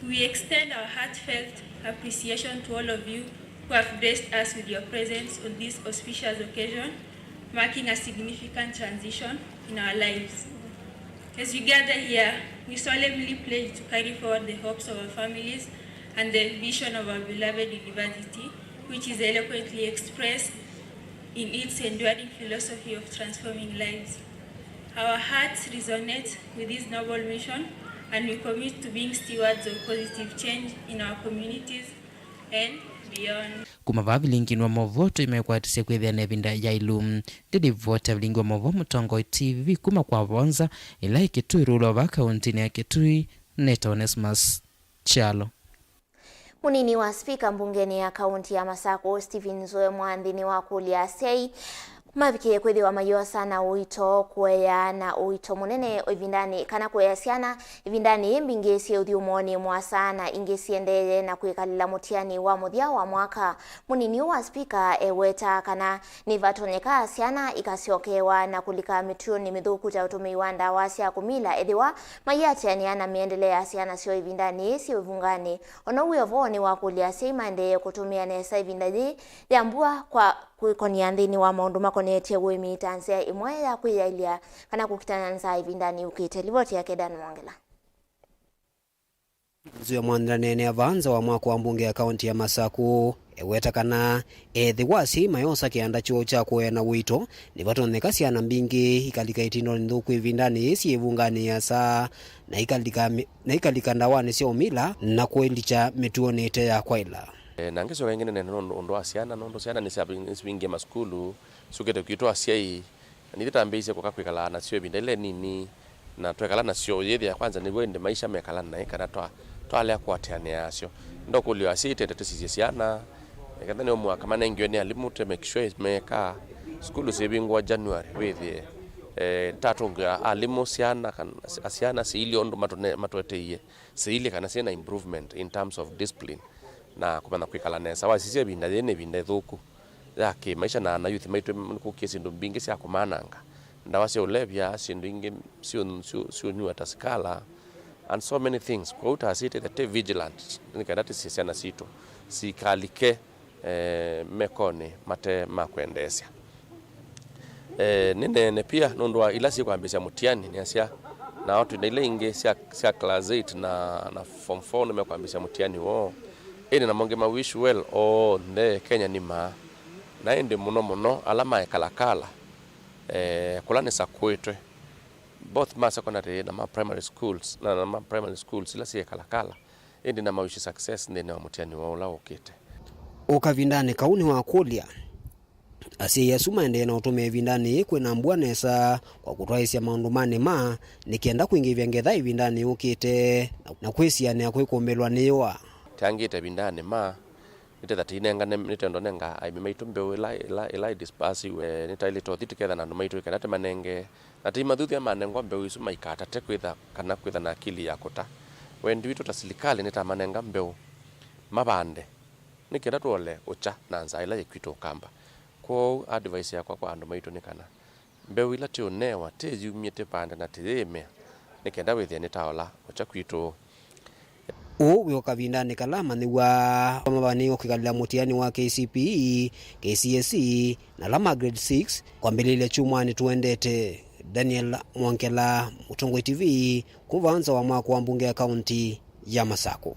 We extend our heartfelt appreciation to all of you who have graced us with your presence on this auspicious occasion, marking a significant transition in our lives. As we gather here, we solemnly pledge to carry forward the hopes of our families and the vision of our beloved university, which is eloquently expressed in its enduring philosophy of transforming lives. Our hearts resonate with this noble mission, and we commit to being stewards of positive change in our communities and beyond. Kuma vaa vilinginĩ wa maũvoo tũimekwatisya kwĩthĩa na ĩvinda yailu. Ndĩlivota vilingi wa maũvoo Mũtongoi T V kuma Kwa Vonza, ĩla ĩ Kitui Rural vaa kaũntĩnĩ ya Kitui, nĩtawa Onesmus Kyalo. Mũnini wa spika mbungenĩ ya kaũntĩ ya Masakũ, Stephen Nzoe Mwanthi, nĩwakũlya asyai mavikĩe kwĩthĩwa mayĩosa na ũito kũea na ũito mũnene ĩvindanĩ, kana kũea syana ĩvindanĩ yĩ mbingĩ syĩ ũthyũmũonĩ mũasa na ingĩ siendee na kwĩkalĩla mũtiani wa mũthya wa mwaka. Mũnini ũũ wa spika eweta kana nĩvatonyeka syana ikasyokewa na kũlika mĩtuonĩ mĩthũku ta ũtũmĩi wa ndawa sya kũmila ethĩwa maiatĩanĩa na mĩendele ya syana syoo ĩvindanĩ yĩĩ syĩ ũvunganĩ. Ona ũu wĩ o vo, nĩwakũlya asyai maendee kũtũmĩa nesa ĩvinda yĩĩ ya mbua kwa kwĩkonia nthĩnĩ wa maũndũ makonetye ũĩmi ta nzĩa ĩmwe ya kwĩyaĩlya kana kũkitana na nzaa ĩvindanĩ yũkĩte. Livoti yake Dan Mwongela. Nzũe Mwanthi aneenea vaa nza wa mwako wa mbunge ya kaũntĩ ya Masakũ, eweta kana ethĩwa asyai mayosa kĩanda kyoo kya kũea na ũito, nĩvatonyeka syana mbingĩ ikalika ĩtindonĩ nthũku ĩvindanĩ yĩĩ syĩ ĩvunganĩ ĩasa, na ikalika mĩ-, na ikalika ndawanĩ sya ũmila na kũilikya mĩtuonĩ ĩte ya kwaĩla. E, na ngĩsyoka ĩngĩ nĩneene nũndũ ũndũ wa syana, nũndũ syana nĩsyavi-, nĩsivingie masukulu, syũkĩte kwitũ asyai, na nithyĩ tambĩĩisye kũka kwĩkalaa nasyo ĩvinda ĩla ĩnini, na twekala nasyo, yĩthĩa kwanza nĩw'o ĩndĩ maisha mekala naĩ, kana twa-, twalea kũatĩanĩa nasyo. Ndokũlya asyai tende tũsisye syana, nĩkenda nĩ mũaka manengiwe nĩ alimũ, tũ make sure mekaa. Sukulu syĩvingũa January, wĩthĩe, eh, tatũngĩa alimũ syana, kana syana siilye ũndũ matũne-, matũeteie, siilye kana syĩna improvement in terms of discipline na kũmanya kwĩkala nesa. Wasisya ĩvinda yĩĩ nĩ ĩvinda ĩthũku ya kĩmaisha, na ana youth maitũ nĩkũkie syĩndũ mbingĩ sya kũmananga, ndawa sya ũlevya, syĩndũ ingĩ syũ-, syũ-, syũnyua ta sikala, and so many things. Kwoou ta asyai tũthe twĩ vigilant nĩ kenda tũsisye syana sitũ sikalike, eh, mekonĩ mate ma kwendeesya. Eh, nĩneene pia nũndũ wa ila syĩkwambĩĩsya mũtiani, nĩasya, nao twĩ na ila ingĩ sya, sya class eight na, na form four nĩmekwambĩĩsya mũtiani woo. Ĩndĩ namo ngĩma wish well onthe Kenya nĩ maa, na ĩndĩ mũno mũno ala ma Ekalakala, eh, kũla nĩsakũĩtwe, both ma secondary na ma primary schools, na, na ma primary schools ila syĩ Ekalakala, ĩndĩ na ma wish success nthĩnĩ wa mũtiani woo ũla ũkĩte. O kavindanĩ kau nĩwakũlya asyai asu maendee na ũtũmĩa ĩvindanĩ yĩĩ kwĩna mbua nesa kwa kũtwaĩĩsya maũndũ ma nĩma, nĩ kenda kwingĩvya ngetha ĩvindanĩ yũkĩte na kwĩsianĩa kwĩkũmbĩlwa nĩ yũa. Teangĩte ĩvindanĩ ma, nĩtetha tũinengane, nĩtenda ũnenga aĩmi maitũ mbeũ ĩla, ĩla, ĩla ĩdispasiwe, nĩtaĩlĩte ũthi tũketha na andũ maitũ, ĩ kenda tũmanenge, na tũimathuthya manengwa mbeũ isu maikatate kwĩtha kana kwĩtha na akili ya kũta. Wendi witũ ta silikalĩ nĩtamanenga mbeũ mavande, nĩ kenda tũole ũkya na nzaa ĩla yĩ kwitũ Ũkamba. Kwoou advice yakwa kwa andũ maitũ nĩ kana mbeũ ila tũũnewa tũyumye tũvande na tũyĩĩmĩa, nĩ kenda wĩthĩe nĩtaola ũkya kwitũ. Ũũ wĩ o kavindanĩ kala amanyĩw'a mavaniwe kwĩkalĩla mũtiani wa K C P E, K C S E na ala ma grade six kwambĩlĩlya kyumwanĩ tũendete. Daniel Mwongela, Mũtongoi T V, kuma vaa nza wa mwako wa mbunge ya kaũntĩ ya Masakũ.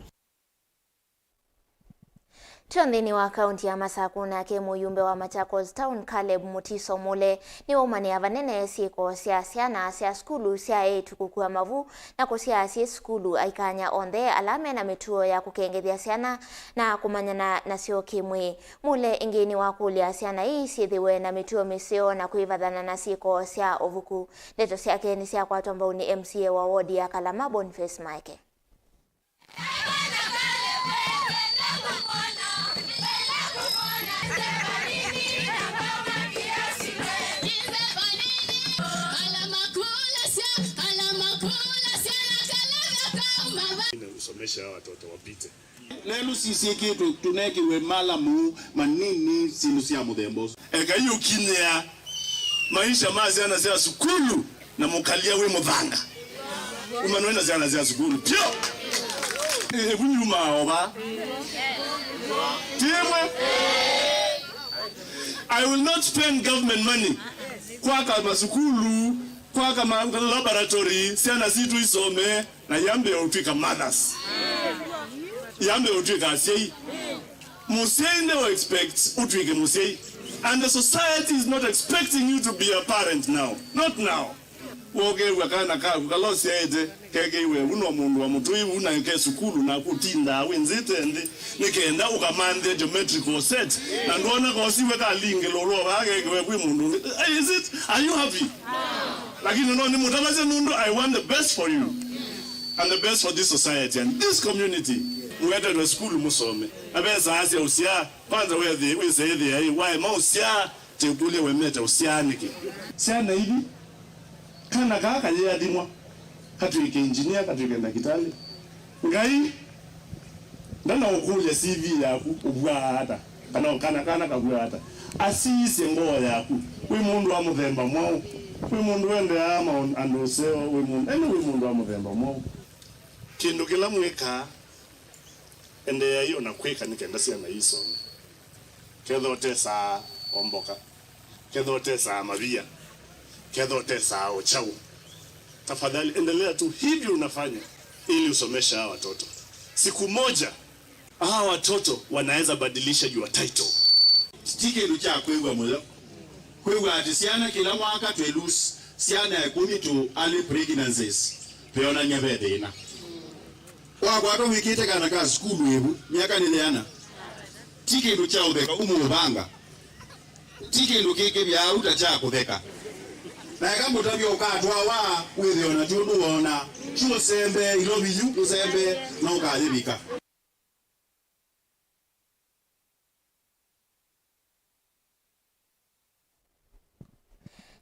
Tyo nthĩnĩ wa kaunti ya Masakũ, nake mũyumbe wa Machakos Town, Caleb Mutiso Mule, nĩwaumanĩa vanene syĩko sya syana sya sukulu sya eĩtu kũkua mavu na kũsyaa syĩ sukulu, aikany'a onthe ala mena mĩtuo ya kũkengethya syana na kũmanyana nasyo kĩ-mwĩĩ. Mule ĩngĩ nĩwakũlya syana ii syĩthĩwe na mĩtuo mĩseo na kwĩvathana na syĩko sya ũvuku. Ndeto syake nĩsyakwatwa mbau nĩ M C A wa wodi ya Kalama, Boniface Maeke. Usomeshe hawa watoto wapite. Lelu sisiĩkĩtwe tũnekĩwe mala mũu manini syĩndũ sya mũthemba ũsu. Ekai ũkinyĩa maisha ma syana sya sukulu na mũkalya wĩ mũthanga. Umanwe na syana sya sukulu pyo. Ĩvu nyumaa ova. Timwe. I will not spend government money kwaka masukulu, kwaka ma laboratory, syana situ isome, na yambe ũtwika mothers. Yambe ũtwika asyai. Mũsyai nde expect ũtwike mũsyai. And the society is not expecting you to be a parent now. Not now. Wokew'a kana kaku kala ũsyaĩte kekĩiwe vu no mũndũ wa mũtũi vu na ke sukulu, naku ũtindaa wĩnzĩte nthĩ nĩ kenda ũkamanthe geometrical set, na ndwona kosiwe kalingĩlũlwa vaa kekĩwe kwĩ mũndũ ũngĩ. Is it? Are you happy? Lakini no nĩmũtavasya nũndũ I want the best for you and the best for this society and this community. Mwetetwe sukulu mũsome. Na ve saa sya ũsyaa, kwanza wĩsĩ ĩthĩa ĩ, waema ũsyaa, tĩkũlye wemete ũsyaa nĩkĩ? Syana ithi, kana kaa kayĩathimwa, katw'ĩke engineer, katw'ĩke ndakĩtalĩ. Ngai ndanaũkũlya C V yaku ũvwaa ata, kana kana kana kavw'a ata. Asisye ngoo yaku. Wĩ mũndũ wa mũthemba mwaũ? Wĩ mũndũ wendeaa maũn-, andũ ũseo? Wĩ mũndũ, ene wĩ mũndũ wa mũthemba mwaũ? Kĩndũ kĩla mwĩkaa, endeeai o na kwĩka nĩ kenda syana isome. Ketha ũtesaa o mboka, ketha ũtesaa mavia, ketha ũtesaa o kyaũ, tafadhali endelea tu hivyo unafanya ili usomeshe hawa watoto. Siku moja, hawa watoto wanaweza badilisha your title. Ti kĩndũ kya kwĩw'a mũyo kwĩw'a atĩ syana kĩla mwaka twĩ lose syana ĩkũmi to early pregnancies, veonany'a ve thĩna. Wakwatwa wĩkĩte kana ka sukulu ĩvu myaka nĩ yĩana, ti kĩndũ kya ũtheka ũmũvanga. Ti kĩndũ kĩkĩvyaa ũu ta kya kũtheka. Na eka mũtavya ũkatwawa wĩthĩo na ti ũndũ woona. Ti ũsembe, ilovi yu ũsembe na ũkayĩvika.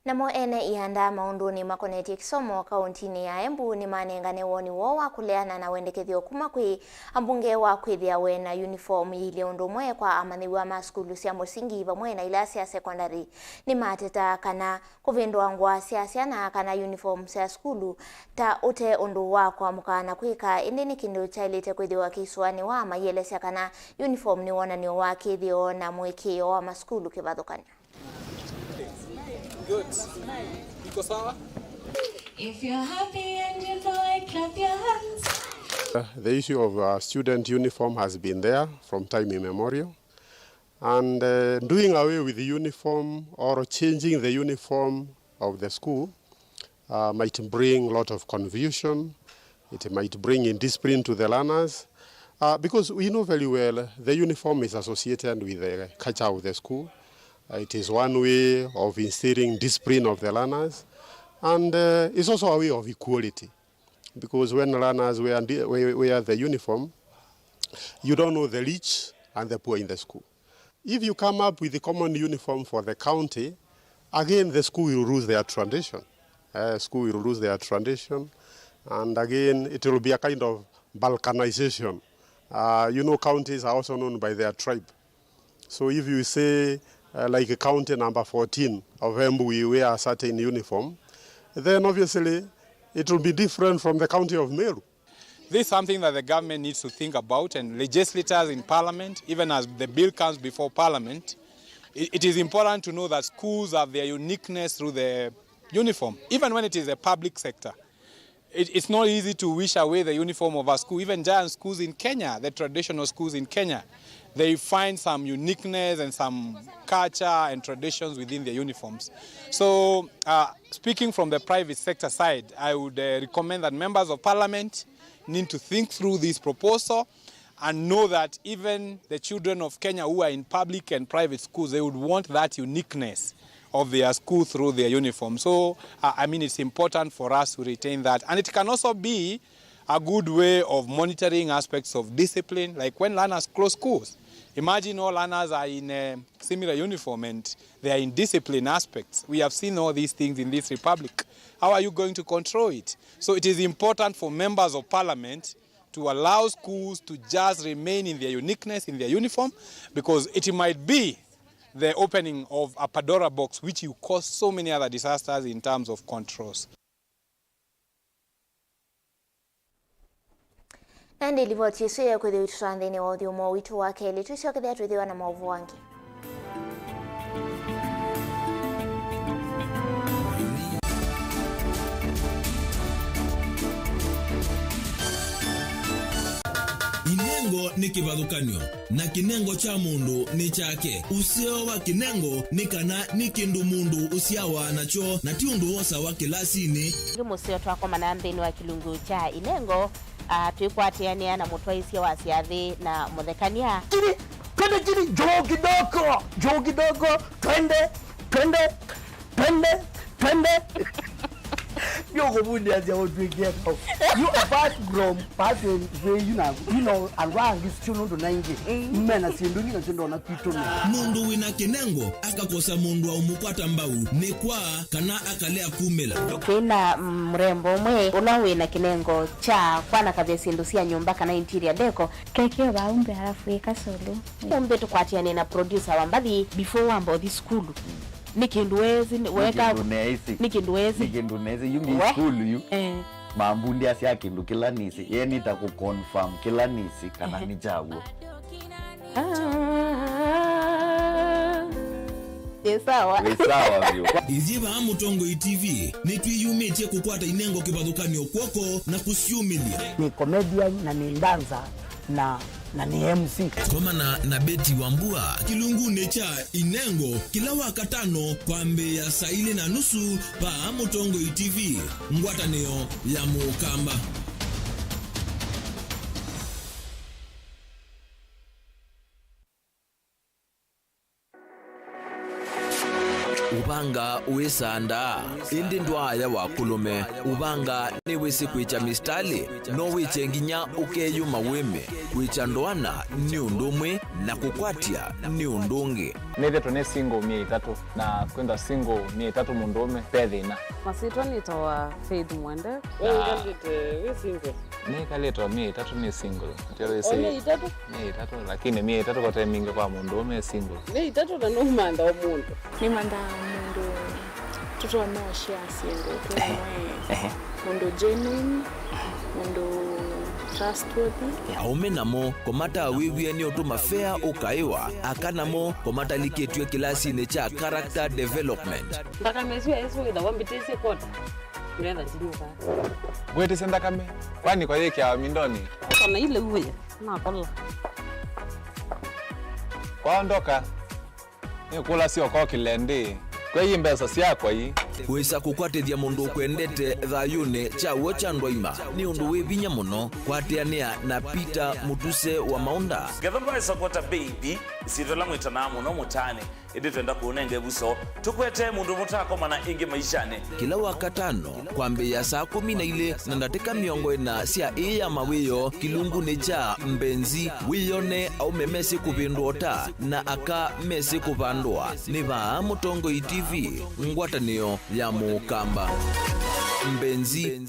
Namo ene ianda maũndũnĩ makonetye kĩsomo kaũntinĩ ya Embu nĩmanengane woni woo wa kũleana na wendekethyo kuma kwĩ ambunge wa kwĩthĩa we na uniform yĩilye ũndũ ũmwe kwa amanyĩw'a ma sukulu sya mũsingi vamwe na ila sya sekondari. Nĩmatetaa kana kũvĩndũa ngũa sya syana kana uniform sya sukulu ta ũte ũndũ wa kũamũka na kwĩka, ĩndĩ nĩ kĩndũ kyaĩlĩte kwĩthĩwa kĩisũanĩwa, maielesya kana uniform nĩ wonany'o wa kĩthĩo na mũĩkĩĩo wa masukulu kĩvathũkany'o. Good. Iko sawa? If you're happy and you know it, clap your hands. Uh, the issue of, uh, student uniform has been there from time immemorial. And, uh, doing away with the uniform or changing the uniform of the school, uh, might bring a lot of confusion. It might bring indiscipline to the learners, uh, because we know very well the uniform is associated with the culture of the school. Uh, it is one way of instilling discipline of the learners, and, uh, it's also a way of equality. Because when learners wear, wear, wear the uniform, you don't know the rich and the poor in the school. If you come up with the common uniform for the county, again the school will lose their tradition. Uh, school will lose their tradition, and again it will be a kind of balkanization. Uh, you know, counties are also known by their tribe. So if you say, uh, like county number fourteen of Embu, we wear a certain uniform, then obviously it will be different from the county of Meru. This is something that the government needs to think about, and legislators in parliament, even as the bill comes before parliament, it, it is important to know that schools have their uniqueness through the uniform, even when it is a public sector. it, it's not easy to wish away the uniform of a school. Even giant schools in Kenya, the traditional schools in Kenya, they find some uniqueness and some culture and traditions within their uniforms. So, uh, speaking from the private sector side, I would, uh, recommend that members of parliament need to think through this proposal and know that even the children of Kenya who are in public and private schools, they would want that uniqueness of their school through their uniform. So, uh, I mean, it's important for us to retain that. And it can also be a good way of monitoring aspects of discipline, like when learners close schools. Imagine all learners are in a similar uniform and they are in discipline aspects. We have seen all these things in this republic. How are you going to control it? So it is important for members of parliament to allow schools to just remain in their uniqueness, in their uniform, because it might be the opening of a Pandora box, which will cause so many other disasters in terms of controls. Na ĩndĩ livoti ĩsu ĩkwĩthĩwa ĩtũtwaa nthĩnĩ wa ũthyũmũo witũ wa kelĩ. Twĩsyokethĩa twĩthĩwa na maũvoo angĩ. Inengo nĩ kĩvathũkany'o, na kĩnengo kya mũndũ nĩ kyake. Ũseo wa kĩnengo nĩ kana nĩ kĩndũ mũndũ ũsyawa nakyo, na ti ũndũ wosawa kĩlasinĩ. Ĩngĩ mũseo twakomana nthĩnĩ wa kĩlungu kya inengo, ah, twĩkwatĩanĩa na mũtwaĩsya wa syathĩ na mũthekany'a. Chini, twende chini, juu kidogo, juu kidogo, twende, twende, twende, twende. Ndio kuvundia sia utwikia kau. You apart from pathway you na, you know, andũ angĩ sio nũndũ na ingĩ. Mm. Mena syĩndũ ingĩ na syĩndũ ona kwitũ nĩ. Mũndũ wĩna kĩnengo akakosa mũndũ wa ũmũkwata mbau nĩ kwa kana akalea kumĩla. Twĩna, mm, mũrembo ũmwe ũla wĩna kĩnengo kya kwanakavya syĩndũ sya nyũmba kana interior deco. Kekeo vaa umbe alafu ĩka solo. Umbe tũkwatĩane na producer wa mbathi before wamba ũthi sukulu. Nĩ kĩndũ weesĩ, nĩ- Nĩ weka- kĩndũ neesĩ. Nĩ kĩndũ weesĩ. Nĩ kĩndũ neesĩ. Yu nĩ We- sukulu yu. Eh. Mambundi asya kĩndũ kĩla nĩsĩ. Ye nĩta kũ confirm kĩla nĩsĩ kana Ehe. Nĩ kyaw'o. Ah. Nĩ sawa. Wĩ sawa vyũ. Ithyĩ vaa Mũtongoi T V nĩtwĩyumĩtye kũkwata inengo kĩvathũkany'o kw'oko na kũsyũmĩlya. Nĩ comedian na nĩ dancer na, na nĩ M C. Komana na Betty Wambua kĩlungunĩ kya inengo kĩla Wakatano kwambĩĩa saa ilĩ na nusu vaa Mũtongoi T V, ngwatanĩo ya Mũkamba. Ũvanga wĩsandaa, ĩndĩ ndwaaya wa kũlũme. Ũvanga nĩwĩsĩ kwĩkya mĩsitalĩ, no wĩkye nginya ũkeyũma wĩme. Kwĩkya ndoana nĩ ũndũ ũmwe, na kũkwatya nĩ ũndũ ũngĩ. Nĩthĩtwe nĩ single myei ĩtatũ, na kwĩthwa single myei ĩtatũ mũndũũme, ve thĩna. Masyĩtwa nĩtawa Faith Mwende. We wĩkalĩte wĩ single? Nĩkalĩte o myei ĩtatũ nĩ single. Ndio wĩsĩ. O myei ĩtatũ? Myei ĩtatũ, lakini myei ĩtatũ kote mingĩ kwa mũndũũme e single. Myei ĩtatũ na nũmantha o mũndũ. Nĩmanthaa mũndũ tũtonya ũshare syĩndũ twĩ Ehe. Amwe. Ehe. Mũndũ genuine, mũndũ trustworthy. Aũme namo kũmatawĩw'e nĩ ũtũma fea ũkaĩwa, aka namo kũmatalikĩtw'e kĩlasinĩ kya character development. Nthakame ĩsu ya Yesũ ĩthawa mbĩtĩsye kota. Ngetha ndinyuka. Ngwĩtĩsye nthakame, kwani kwa yĩkĩawa mindonĩ? Kota na ile uwe, nakola. Kwaondoka. Nĩkũlasya ũkokĩle ndĩ. Kwei mbesa syakwa ii. Wĩsa kũkwatĩthya mũndũ ũkwendete thayũnĩ kyaw'o kya ndwaima nĩ ũndũ wĩ vinya mũno. Kwatĩanĩa na Peter Mũtuse wa Maũnda. Ngetha mbaĩsa kwata baby, ĩsyĩtwa ĩla mwĩtanaa mũno mũtaanĩ, ĩndĩ twenda kũũnenga ĩvuso, tũkwete mũndũ mũtaakomana ĩngĩ maishanĩ. Kĩla Wakatano, kwambĩĩa saa kũmi na ilĩ na ndatĩka mĩongo ĩna sya ĩĩ ya mawĩoo, kĩlungunĩ kya Mbenzi, wĩyone aũme mesĩ kũvĩndũa ũta na aka mesĩ kũvandũa. Nĩ vaa Mũtongoi T V, ngwatanĩo ya Mũkamba. Mbenzi.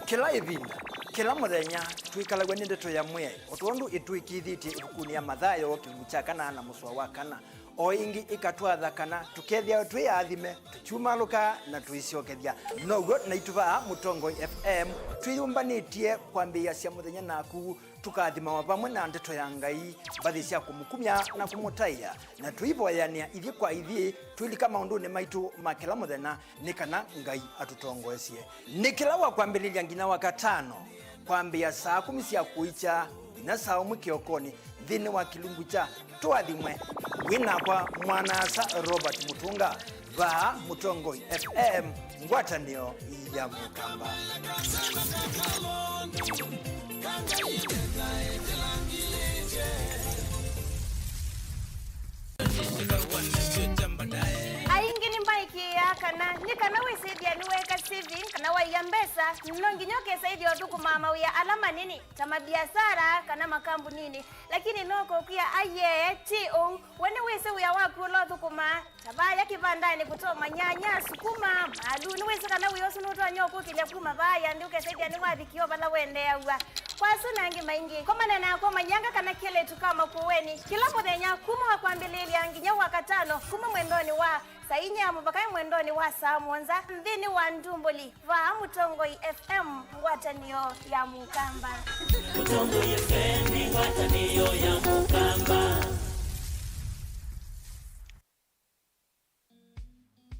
Kĩla ĩvinda, kĩla mũthenya, twĩkalaw'a nĩ ndeto ya Mwĩai, o tondũ ĩtwĩkĩĩthĩtye ĩvukunĩ ya Mathayo, kĩlungu kya kana na mũsoa wa kana. O ĩngĩ ĩkatwatha kana tũkethĩawa twĩ aathime, tũkyumalũka na tũisyokethya. Now'o naitũ vaa Mũtongoi F M twĩyũmbanĩtye kwambĩĩasya mũthenya naku, tũkathimawa vamwe na ndeto ya Ngai, mbathi sya kũmũkumya na kũmũtaĩa, na tũivoyanĩa ithyĩ kwa ithyĩ, twĩlika maũndũnĩ maitũ ma kĩla mũthenya, nĩ kana Ngai atũtongoesye. Nĩ kĩla wa kwambĩlĩlya nginya wa katano, kwambĩĩa saa kũmi sya kũikya nginya saa ũmwe kĩokonĩ, nthĩnĩ wa kĩlungu kya Tũathimwe. Wĩ nakwa mwana-a-asa Robert Mũtũnga, vaa Mũtongoi F M, ngwatanĩo ya Mũkamba. Aingĩ nĩmaĩkĩĩaa kana nĩ kana wĩsĩthya nĩweeka saving kana waia mbesa, no nginya ũkesa ĩthĩa ũthũkũmaa mawĩa ala manini ta mabiasara kana makambuninĩ. Lakini no kũkwĩa, aiee, ti ũu. We nĩwĩsĩ wĩa waku ũla ũthũkũmaa, ta vaya kĩvandanĩ kũtoma nyanya, sukuma, malu. Nĩwĩsĩ kana wĩa ũsu nũtonya ũkũkĩlya kuma vaya nthĩ ũkesethĩa nĩwavikie o vala wendeeaw'a. Kwa asu na angĩ maingĩ, komana nakwa manyanga kana kelĩtu ka Makueni kĩla mũthenya kuma wa kwambĩlĩĩlya nginya wa katano, kuma mwendonĩ wa saa inya mũvaka mwendonĩ wa saa mũonza nthĩnĩ wa Ndumbũli. Vaa Mũtongoi F M, ngwatanĩo ya Mũkamba. Mũtongoi F M, ngwatanĩo ya Mũkamba.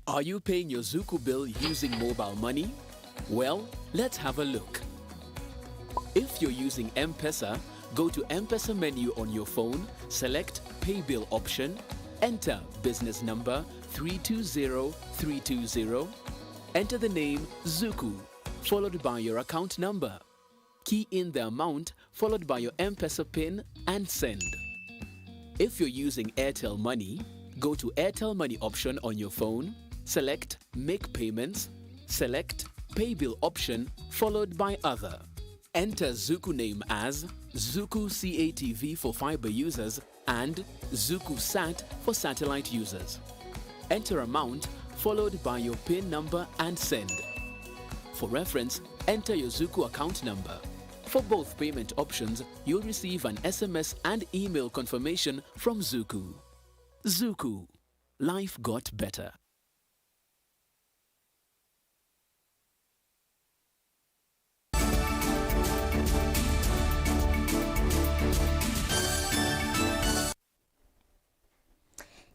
Are you paying your Zuku bill using mobile money? Well, let's have a look. If you're using M-Pesa, go to M-Pesa menu on your phone, select Pay Bill option, enter business number three two zero three two zero, enter the name Zuku, followed by your account number. Key in the amount followed by your M-Pesa pin and send. If you're using Airtel Money, go to Airtel Money option on your phone, select Make Payments, select Pay Bill option followed by Other. Enter Zuku name as Zuku C A T V for fiber users and Zuku Sat for satellite users. Enter amount followed by your pin number and send. For reference, enter your Zuku account number. For both payment options, you'll receive an S M S and email confirmation from Zuku. Zuku. Life got better.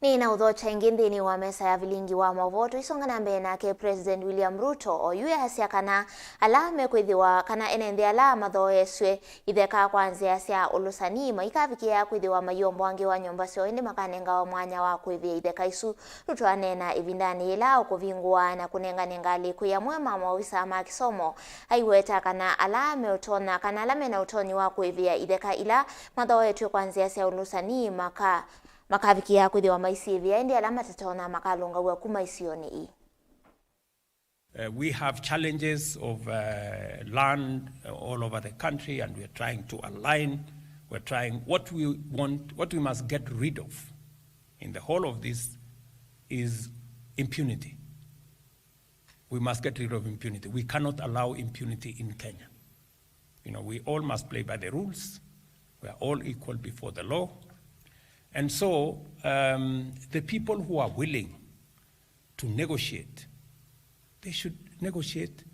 Nĩ na ũthokya ĩngĩ nthĩnĩ wa mesa ya vilingi wa maũvoo. Tũisonga na mbee nake, President William Ruto oyu easya kana ala mekwĩthĩwa kana ene nthĩ ala mathooesw'e itheka kwa nzĩa sya ũlũsani maikavikĩa kwĩthĩwa mayĩomboangĩwa nyũmba syoo, ĩndĩ makanengawa mwanya wa kũĩvĩa itheka isu. Ruto aneena ĩvindanĩ yĩla ũkũvingũa na kũnengane ngalĩ kwĩ amwe ma maovisa ma kĩsomo, aiweta kana ala meũtonya, kana ala mena ũtonyi wa kũĩvĩa itheka ila mathooetw'e kwa nzĩa sya ũlũsani maka-, makavikĩa kwĩthĩwa maisyĩvĩa, ĩndĩ ala matatonya makalũngaw'a kuma isionĩ ii. Uh, we have challenges of, uh, land, uh, all over the country, and we are trying to align. We're trying, what we want, what we must get rid of in the whole of this is impunity. We must get rid of impunity. We cannot allow impunity in Kenya. You know, we all must play by the rules. We are all equal before the law. And so, um, the people who are willing to negotiate, they should negotiate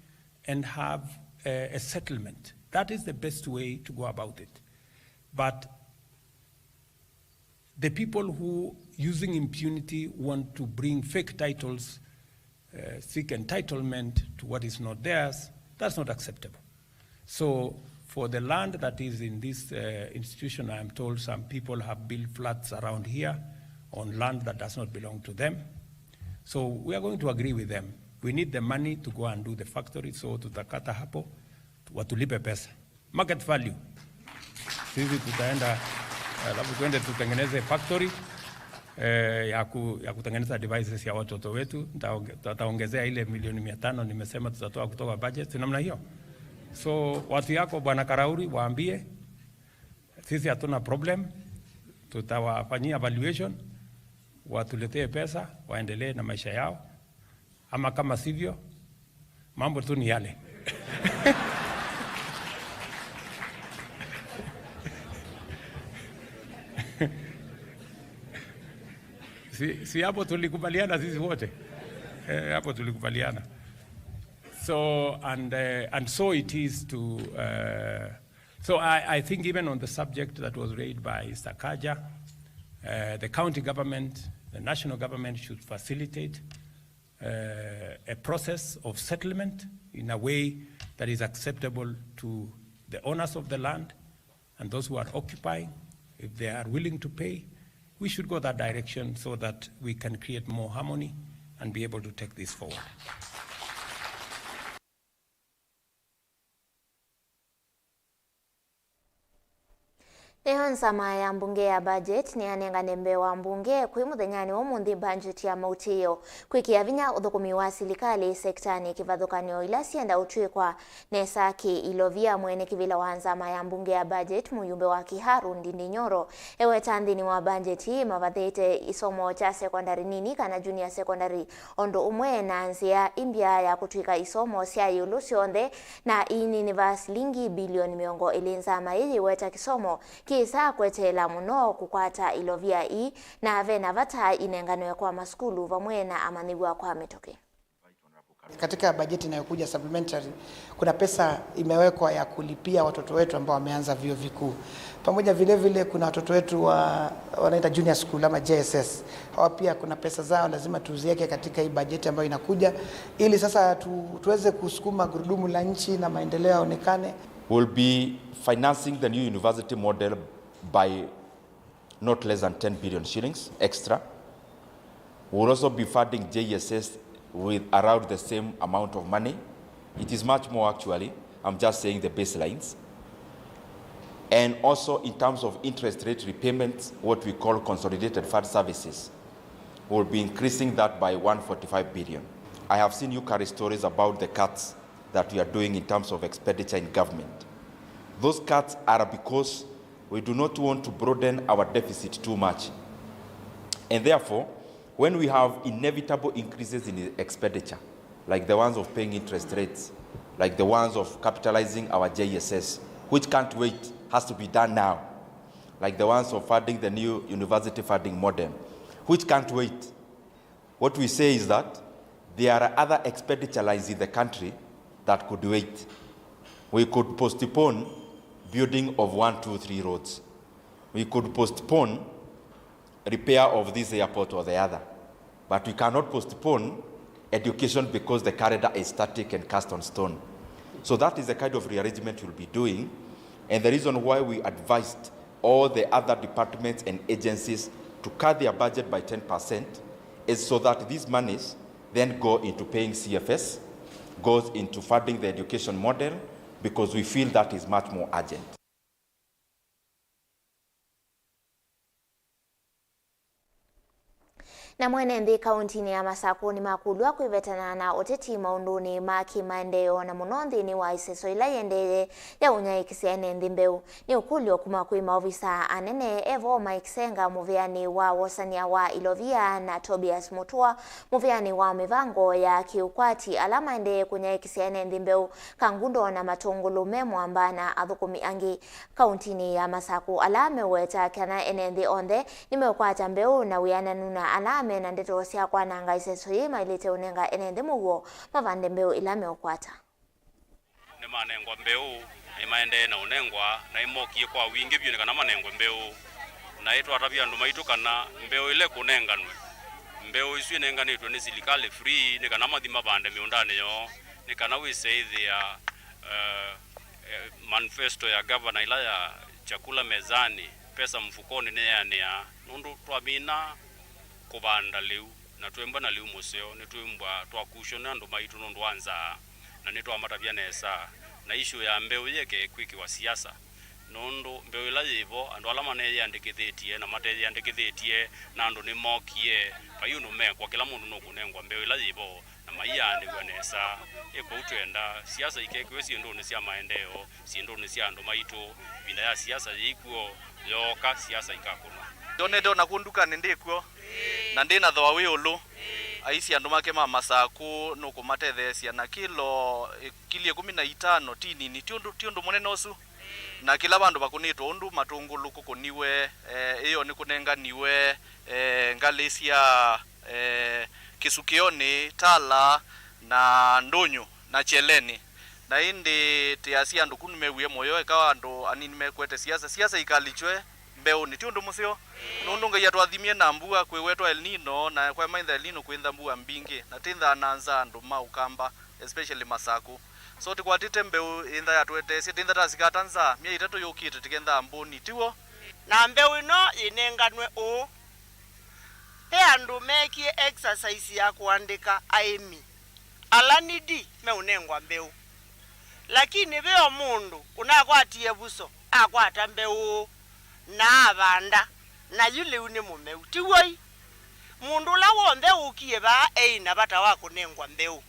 and have a, a settlement. That is the best way to go about it. But the people who, using impunity, want to bring fake titles, uh, seek entitlement to what is not theirs, that's not acceptable. So, for the land that is in this, uh, institution, I am told some people have built flats around here on land that does not belong to them. So, we are going to agree with them. We need the money to go and do the factory, so tutakata hapo, watulipe pesa. Market value. Sisi tutaenda, alafu tuende tutengeneze factory, eh, ya ku-, ya kutengeneza devices ya watoto wetu. Nitaonge-, tutaongezea ile milioni mia tano nimesema tutatoa kutoka budget, si namna hiyo? So, watu yako, Bwana Karauri, waambie, sisi hatuna problem. Tutawafanyia valuation, watuletee pesa, waendelee na maisha yao. Ama kama sivyo, mambo tu ni yale. Si, si hapo tulikubaliana sisi wote? Eh, hapo tulikubaliana. So, and, uh, and so it is to, uh, so I, I think even on the subject that was raised by Sakaja, uh, the county government, the national government should facilitate, uh, a process of settlement in a way that is acceptable to the owners of the land and those who are occupying, if they are willing to pay, we should go that direction so that we can create more harmony and be able to take this forward. Nĩyo nzama ya mbunge ya budget nĩyanengane mbee wa mbunge kwĩ mũthenyanĩ wa ũmũnthĩ budget ya mautĩĩo kwĩkĩa vinya ũthũkũmi wa silikalĩ sektanĩ kĩvathũkany'o ila syenda ũtw'ĩkwa nesa kĩ ilovia. Mwene kĩvĩla wa nzama ya mbunge ya budget, mũyumbe wa Kiharu Ndindi Nyoro, eweta nthĩnĩ wa budget ĩĩ mavathĩte isomo kya sekondari nini kana junior secondary ũndũ ũmwe na nzĩa ĩmbya ya kũtw'ĩka isomo sya ĩũlũ syonthe, na ii nĩ va silingi bilioni mĩongo ĩlĩ. Nzama ĩĩ yĩweta kĩsomo kĩĩsa kweteela mũno kũkwata ilovia ii, na ve na vata inenganwe kwa masukulu vamwe na amanyĩw'a kwa mĩtũkĩ. Katika bajeti inayokuja supplementary, kuna pesa imewekwa ya kulipia watoto wetu ambao wameanza vyuo vikuu. Pamoja vile vile kuna watoto wetu wa, wanaita junior school ama J S S. Hawa pia kuna pesa zao lazima tuziweke katika hii bajeti ambayo inakuja, ili sasa tu, tuweze kusukuma gurudumu la nchi na maendeleo yaonekane. We'll be financing the new university model by not less than ten billion shillings extra. We will also be funding J S S with around the same amount of money. It is much more, actually. I'm just saying the baselines. And also in terms of interest rate repayments, what we call consolidated fund services, we'll be increasing that by one forty-five billion. I have seen you carry stories about the cuts that we are doing in terms of expenditure in government. Those cuts are because we do not want to broaden our deficit too much. And therefore, when we have inevitable increases in expenditure, like the ones of paying interest rates, like the ones of capitalizing our J S S, which can't wait, has to be done now, like the ones of funding the new university funding model, which can't wait, what we say is that there are other expenditure lines in the country that could wait. We could postpone building of one, two, three roads. We could postpone repair of this airport or the other. But we cannot postpone education because the calendar is static and cast on stone. So that is the kind of rearrangement we'll be doing. And the reason why we advised all the other departments and agencies to cut their budget by ten percent is so that these monies then go into paying C F S, goes into funding the education model, because we feel that is much more urgent. Namo ene nthĩ kaũntinĩ ya Masakũ nĩmakũlw'a kwĩvetana na ũteti maũndũnĩ ma kĩmaendeeo, na mũno nthĩnĩ wa ĩseso ĩla ĩendee ya ũnyaĩĩkĩsya ene nthĩ mbeũ. Nĩ ũkũlyo kuma kwĩ maovisa anene. Evo Mike Senga mũvĩanĩ wa wosany'a wa ilovia na Tobias Mũtũa mũvĩanĩ wa mĩvango ya kĩũkwati, ala maendee kũnyaĩĩkĩsya ene nthĩ mbeũ, Kangundo na Matũngũlũ me mwamba na athũkũmi angĩ. Kaũntinĩ ya Masakũ, ala meũweta kana ene nthĩ onthe nĩmeũkwata mbeũ na wĩananu na ala mena ndeto sya kwananga ĩseso yĩĩ maĩlĩte ũnenga ene nthĩ mũuo mavande mbeũ ila meũkwata. Nĩmanengwa mbeũ, na nĩmaendee na ũnengwa, na nĩmokie kwa wingĩ vyũ nĩ kana manengwe mbeũ. Na nĩtwatavya andũ maitũ kana mbeũ ĩla ĩkũnenganwe, mbeũ ĩsu ĩnenganĩtwe nĩ silikalĩ free, nĩ kana mathi mavande mĩũndanĩ yoo, nĩ kana wĩse ĩthĩa, eh, eh, manifesto ya gavana ĩla ya chakula mezani, pesa mfukoni nĩyeanĩaa, nũndũ twamina kũvanda lĩu, na twĩmbwa na lĩu mũseo, nĩtwĩmbwa twakushwa nĩ andũ maitũ nũndũ wa nzaa, na nĩtwamatavya nesa, na issue ya mbeũ yĩeke kwĩkĩwa siasa, nũndũ mbeũ ĩla yĩ vo, andũ ala maneyĩandĩkĩthĩtye na mateyĩandĩkĩthĩtye, na andũ nĩmokie, vai ũndũ mekwa, kĩla mũndũ nũkũnengwa mbeũ ĩla yĩ vo, na maiyaanĩw'a nesa. Ĩ kwoou twenda siasa ikekĩwe syĩndũnĩ sya maendeeo, syĩndũnĩ sya andũ maitũ. Ĩvinda ya siasa yĩikw'o yooka, siasa ikakũnwa. Ndonete o na kũ ndukanĩ ndĩ kw'o, na ndĩ na thooa wĩ ĩũlũ. Aisye andũ make ma Masakũ nũkũmatetheesya na kĩlo, eh, kili ĩkũmi na itano ti nini, ti ũndũ, ti ũndũ mũnene ũsu. Na kĩla vandũ vakũnĩtwe ũndũ matũngũlũ kũkũniwe, eh, ĩyo nĩkũnenganiwe, eh, ngalĩ sya, eh, Kĩsukĩonĩ, Tala, na Ndũnyũ, na Kyeleni. Na ĩndĩ tĩasya andũ ku nĩmewie mũyo, eka andũ anini mekwete siasa. Siasa ikalikywe mbeũnĩ, ti ũndũ mũseo. Nũndũ Ngai atwathimie na mbua kwĩ wetwa El Nino, na kwa maitha El Nino kwĩntha mbua mbingĩ, na tĩnthaa na nza andũ ma Ũkamba, especially Masakũ. So tĩkwatĩte mbeũ ĩntha yatweteesye, tĩntha tasika ata nza, myei ĩtatũ yũkĩte tĩkenthaa mbũni, tiw'o? Na mbeũ ĩno yĩnenganwe ũũ. Ve andũ meekie exercise ya kũandĩka aĩmi ala needy meũnengwa mbeũ. Lakini ve o mũndũ ũnakwatie vuso, akwata mbeũ na avanda, na yu lĩu nĩ mũmeu. Ti w'oi? Mũndũ ũla w'onthe ũkie vaa eĩ na vata wa kũnengwa mbeũ.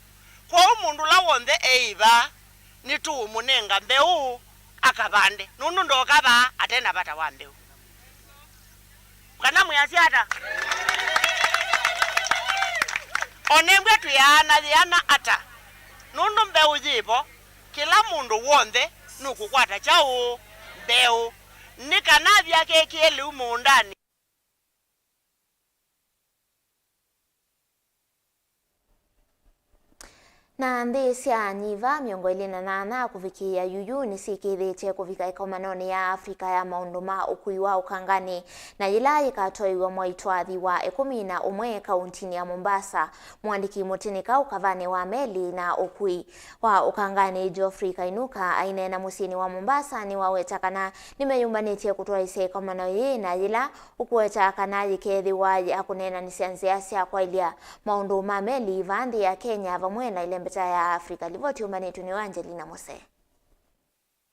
Kwoou mũndũ ũla w'onthe eĩ vaa, nĩtũũmũnenga mbeũ akavande, nũndũ ndooka vaa ate na vata wa mbeũ. Kana mwĩasya ata? O nembwa twĩaanayĩana ata? Nũndũ mbeũ yĩ vo, kĩla mũndũ w'onthe nũkũkwata kyaũ? Mbeũ, nĩ kana athi akekĩe lĩu mũũndanĩ. Na nthĩ sya nyiva mĩongo ĩlĩ na nyanya kũvikĩĩa yuyu nĩsyĩkĩĩthĩtye kũvika ĩkomanonĩ ya Africa ya maũndũ ma ũkui wa ũkanganĩ, na yĩla yĩkatwaĩw'a mwai twathi wa ĩkũmi na ũmwe kauntinĩ ya Mombasa. Mũandĩki mũtĩnĩka ũkavanĩ wa meli na ũkui wa ũkanganĩ Geoffrey Kainuka aineena mũsyĩnĩ wa Mombasa nĩwaweta kana nĩmeyũmbanĩtye kũtwaĩsya ĩkomano yĩĩ, na yĩla ũkũweta kana yĩkeethĩwa ya kũneenanĩsya nzĩa sya kwaĩlya maũndũ ma meli vaa nthĩ ya Kenya vamwe na ĩlembeta ya Africa. Livoti yũmbanĩtw'e nĩ Angelina Mose.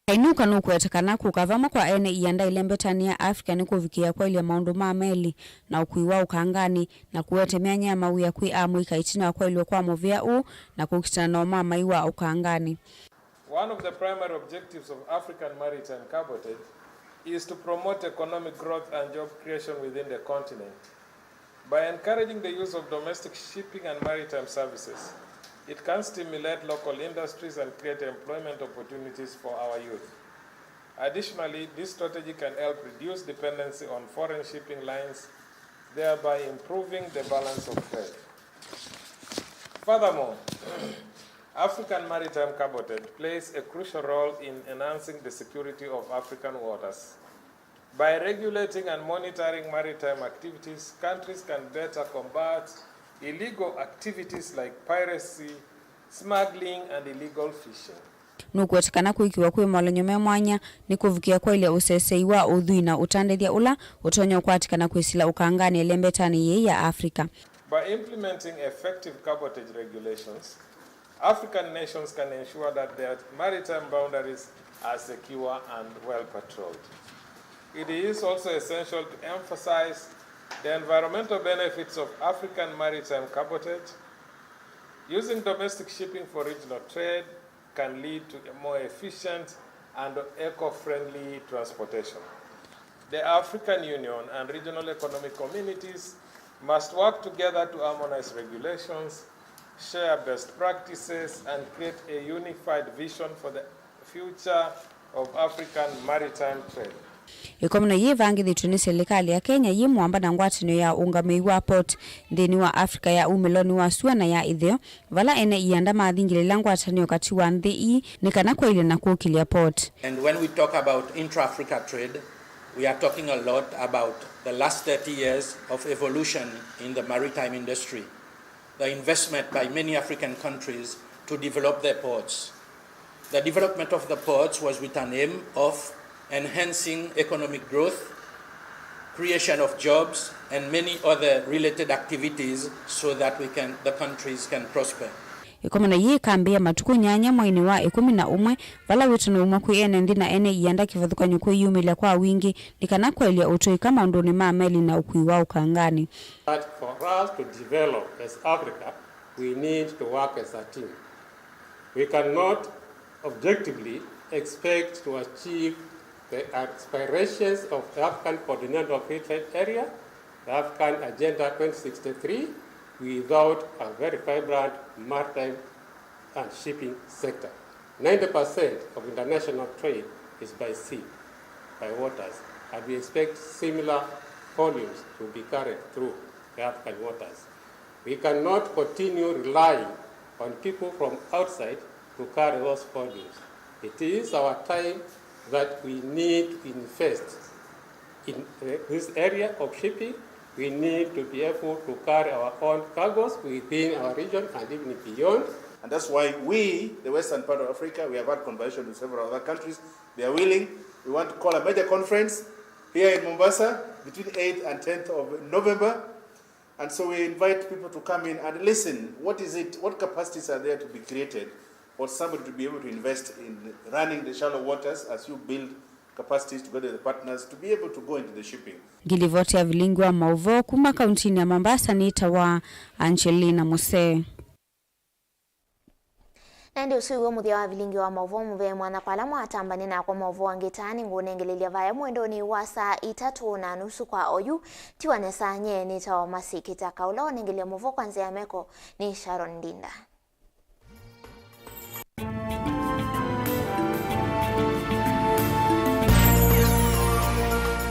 Kainuka nũkũweta kana kũka vamwe kwa ene ianda ĩlembetanĩ ya Africa nĩ kũvikĩĩa kwaĩlya maũndũ ma meli na ũkui wa ũkanganĩ, na kũete myanya ya mawĩa kwĩ amũika ĩtina wa kwaĩlw'a kwa mũvĩa ũũ na kũkitana na ũmamai wa ũkanganĩ. One of the primary objectives of African maritime cabotage is to promote economic growth and job creation within the continent. By encouraging the use of domestic shipping and maritime services, it can stimulate local industries and create employment opportunities for our youth. Additionally, this strategy can help reduce dependency on foreign shipping lines, thereby improving the balance of trade. Furthermore, African maritime cabotage plays a crucial role in enhancing the security of African waters. By regulating and monitoring maritime activities, countries can better combat illegal activities like piracy, smuggling, and illegal fishing. Nũkũweta kana kwĩkĩwa kwĩ molony'o me mwanya nĩ kũvikĩa kwaĩlya ũsesei wa ũthwii na ũtandĩthya ũla ũtonya ũkwatĩkana kwĩsĩla ũkanganĩ ĩlembetanĩ yĩĩ ya Africa. By implementing effective cabotage regulations, African nations can ensure that their maritime boundaries are secure and well patrolled. It is also essential to emphasize the environmental benefits of African maritime cabotage. Using domestic shipping for regional trade can lead to a more efficient and eco-friendly transportation. The African Union and regional economic communities must work together to harmonize regulations, share best practices, and create a unified vision for the future of African maritime trade. Ĩkomano yĩĩ ĩvangĩthĩtw'e nĩ silikalĩ ya Kenya yĩ mũamba na ngwatanĩo ya ũũngamĩi wa port nthĩnĩ wa Africa ya umĩlonĩ wa sua na ya ĩtheo, vala ene ianda mathingĩlĩla ngwatanĩo katĩ wa nthĩ ii nĩ kana kwaĩlya na kũkĩlya port. And when we talk about intra-Africa trade, we are talking a lot about the last thirty years of evolution in the maritime industry, the investment by many African countries to develop their ports. The development of the ports was with an aim of enhancing economic growth, creation of jobs, and many other related activities so that we can, the countries can prosper. Ĩkomano yĩĩ ĩkambĩĩa matukũ nyanya mweinĩ wa ĩkũmi na ũmwe, vala wĩtano umwa kwĩ ene nthĩ na ene ianda kĩvathũkany'o kwĩyumĩlya kwa wingĩ nĩ kana kwaĩlya ũtũĩka maũndũnĩ ma meli na ũkui wa ũkanganĩ. But for us to develop as Africa, we need to work as a team. We cannot objectively expect to achieve the aspirations of the African Continental Free Trade Area, the African Agenda twenty sixty-three, without a very vibrant maritime and shipping sector. Ninety percent of international trade is by sea, by waters, and we expect similar volumes to be carried through the African waters. We cannot continue relying on people from outside to carry those volumes. It is our time that we need to invest in, uh, this area of shipping. We need to be able to carry our own cargoes within our region and even beyond. And that's why we, the western part of Africa, we have had conversations with several other countries. They are willing. We want to call a major conference here in Mombasa between eighth and tenth of November. And so we invite people to come in and listen. What is it? What capacities are there to be created for somebody to be able to invest in running the shallow waters as you build capacities together with the partners to be able to go into the shipping? Ngilivoti ya vilingi wa mauvoo kuma kauntinĩ ya Mombasa nĩtawa Angelina Musee. Na ĩndĩ ũsu wĩw'o mũthya wa vilingi wa mauvoo. Mũvee mwanya kwa ala mwatambanie nakwa mauvoo angĩ ta nĩngũnengelelya vaya mwendonĩ wa saa itatũ na nusu kwa oyu. Tiwa nesa, nyie nĩtawa Mercy Kĩtaka. Ũla wanengelya mauvoo kwa nzĩa ya meko nĩ Sharon Ndinda.